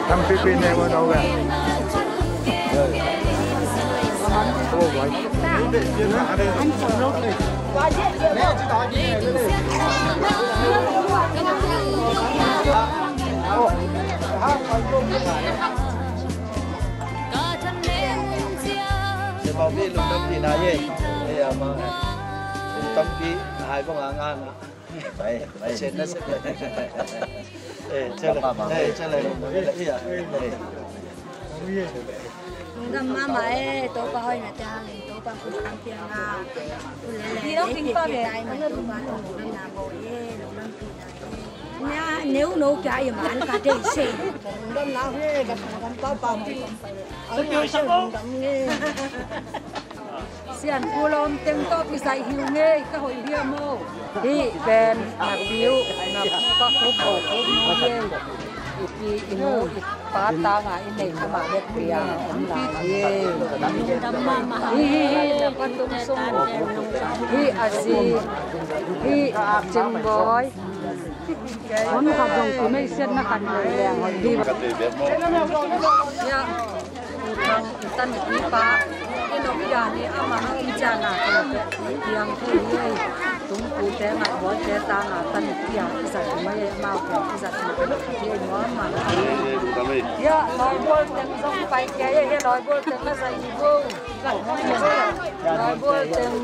Tampipi ne wan au ga. Lungdam pi na ye. Lungdam pi na hai bang ang ang. Bai, bai. Sen na sen. Eh, chale. Eh, chale. Iya. Lungdam mahmah e, Topa hoih na te hangin, Topa kun tang piang a. Kun lele, eh, pi pi tai ma Topa tong lungdam na bo e, lungdam pi na e. Nya, neu no kya ye man ka te se. Lungdam na he, ka lungdam pa pa mo. Lungdam nge. Sian Pu Lawm teng tawh kizaih hi ung ei, ka hoih hiam aw? Hih pen na piu, na pa khup aw khup nu hi ei. I, i nu i pa tangah i neih amah bek piang om lai hi. Hi, hi, hi, na pa tung sung. Hi a zi. Hi Cingbawi. Hon khat zong kimeisiatna khat nei leng hon hi. Ya. Tan i pa, i nong i dan i amah i ciana piang thu hi. Tungpute ngaihbawlte tanga tan i pia i zat mai, amau pia i zat mai hi muam mah. Ya, lawibual teng zong pai kia hi, lawibual teng na zai hi bo. Lawibual teng.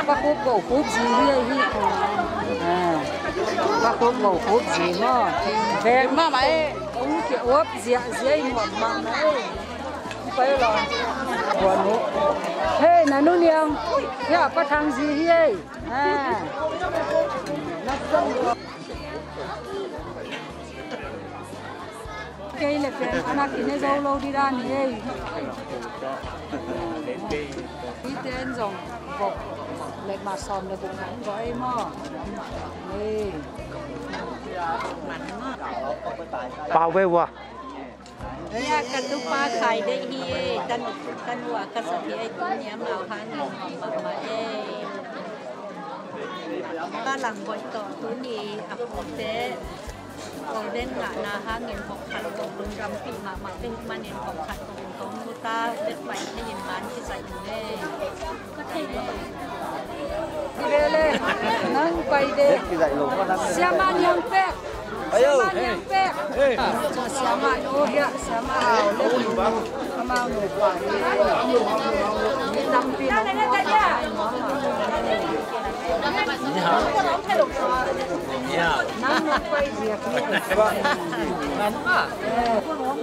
Pakhup go khup zi hi, hi. Ah. Pakhup go khup zi maw. Veng mahmah e. Ong kiuap ziahziah in muam mahmah e. Pai lo. Buan uh. Hei, na nu Niang. Ya, Pa Thang zi hi e. Ah. Kei le pen a na kine zo lo di dan hi ei. Hih ten zong vok le ma sawm le buk an go ei maw. Ei. Pau ve ua. Ia ka tupa khai deih hi ei, ka nu, ka nu a ka zat hi ei, tuni a mau hangin mahmah ei. Ka lang boih tawh tuni a pute. Golden ngahna hangin vok khat tawh lungdampih mahmah peuh manin vok khat tawh kong nuta bek pai thei in man kizaih in ei. Nang pai de. Siama niang pek. Siama niang pek. Siama no hia, siama au le. Amau no pai. Ni tampi no. Nang no pai dia.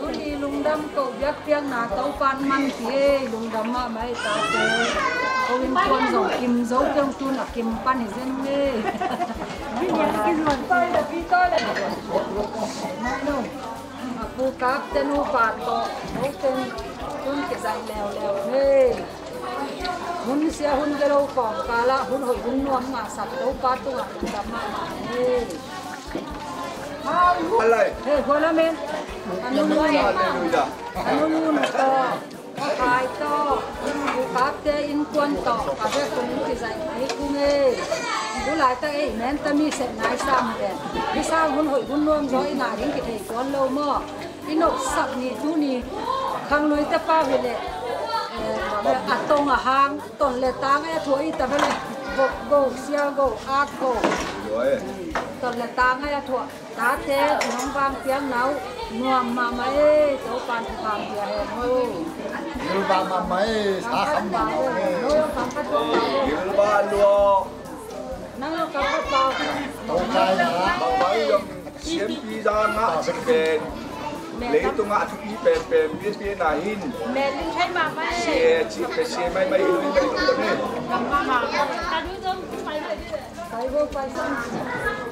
Tuni lungdam ko biak piakna Topan man hi ei, lungdam mahmah ei tate. Ko innkuan zong kim zo kei ung, tun a kim pan hi zen ung ei. Pi Niang kizuan. Pai da pi ta le. Nai no. A pu kap te nu pa tawh. Ko ten tun kizaih leuleu ei. Hun sia hun gelo kawmkal ah hun hoih hun nuam ngahsak Topa tungah lungdam mahmah ei. Hei, hua lamen. A nu nu. Hallelujah. A nu nu tawh. A khai tawh. Ukapte innkuan tawh. A bek kong kizaih hi kung ei. Bu laitak ei men ta mi sep nai sam ve. Hi sang hun hoih hun nuam zaw i ngah ding kithei tuan lo maw. I nopsak ni tuni. Khangluite pau hi leh. Eh, a tong a hang. Ton le tang e thuah i ta ve le. Vok go, sial go, ak go. Ton le tang e thuah. Tate, nong vang piang nau. Nuam mahmah e, Topan thupha pia hen o. Gilvah mahmah e, sa kham mahmah e. Gilvah lua. Nang lo ka pa pa. Tokai na. Bang bang yom. Siampi za ngah cih pen leitungah a thupi penpen piapiana hin. Sia cih pen sia maimai hi.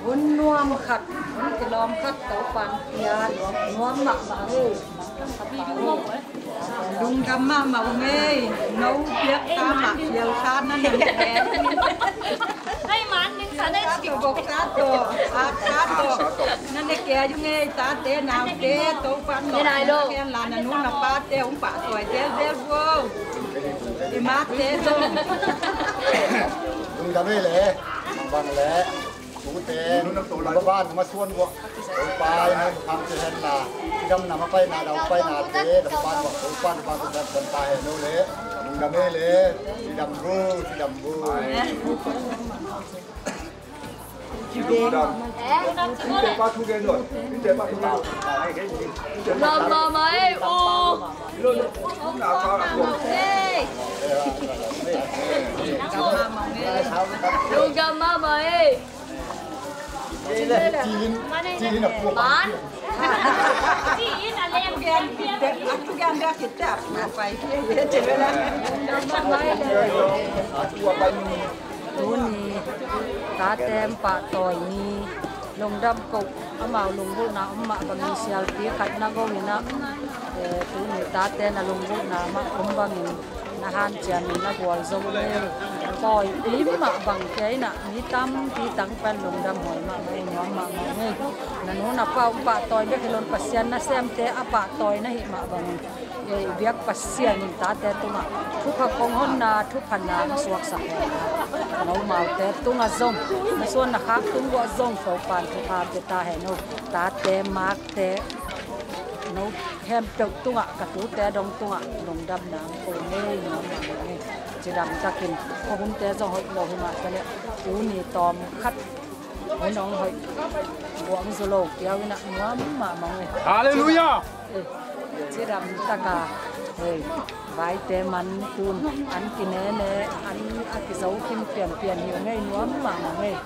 Hun nuam khat, hun kilawm khat Topan pia nuam mahmah hi. Lungdam mahmah ung ei, no piak ta mah pial kha na ne kei. Ei man ning sa nei. Sa to bok sa to, ak sa to. Na ne kei ung ei, tate naute, Topan no. Ken la na nu na pate hong pahtawi zelzel vo. I mate zong. Lungdam ei le, mangbang le. Tute, nungba ban nungma suan buak. Topa in nang kham ci hen la. Cidam nama paina, dau paina te, dau ban buak, Topa in ban buak, ban ta hen no le. Nungdam ei le, cidam bu, cidam bu. Lungdam mahmah ei u. Lungdam mahmah ei. Man. Tuni tate pahtawi ni, lungdam ko, amau lunggulhna om mah bangin sialpi khat na go in ah, eh, tuni tate na lunggulhna mah om bangin na hanciam in na gualzo le tawipi mah bang kei in ah mi tampi tang pen lungdam huai mahmah ei, nuam mahmah ei. Na nu na pa hong pahtawi bek hi lo in Pasian nasemte a pahtawi na hih mah bangin ei biak Pasian in tate tungah thupha kong honna, thupha na suaksak hi. Nomaute tungah zong na suan na khak tung guah zong Topa'n thupha pia ta hen. No tate makte no khempeuh tungah, ka tute dong tungah lungdamna ang ko ngei, nuam mahmah ngei. Cidam takin khuahunte zong hoih lo hi mah ta leh tuni tawm khat hun hong hoih buang zu lo kiau in ah nuam mahmah ngei. Halleluiah. Eh, cidam taka, eh, vaite man tun an kinene, an a kizo kim pianpian hi ngei, nuam mahmah ngei.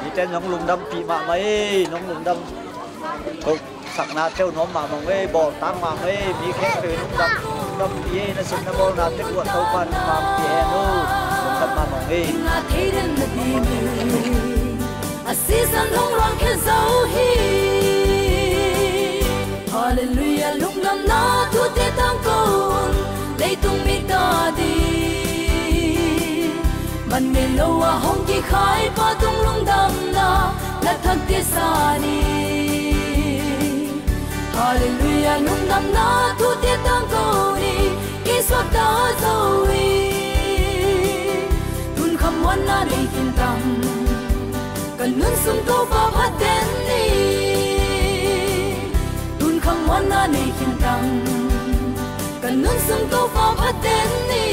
Mite nong lungdampih mahmah ei, nong lungdam ko saknate uh nuam mahmah ngei, bawltak mahmah ei, mi khempeuh nong lungdam, lungdampih ei, na sin na bawlnate uh a Topa'n pampi hen uh, lungdam mahmah ngei. A season hong ruang khia zo hi. Halleluiah, lungdamna thute tangko un, leitung mi ta ding. Man ngei lo a hong kikhai pa tung lungdamna na thak kisa ni. Halleluiah, lungdamna thute tangko ni, kisuak ta zo hi. Tun khamuanna nei khin tam, ka nun sung Topa phat den ni. Tun khamuanna nei khin tam, ka nun sung Topa phat den ni.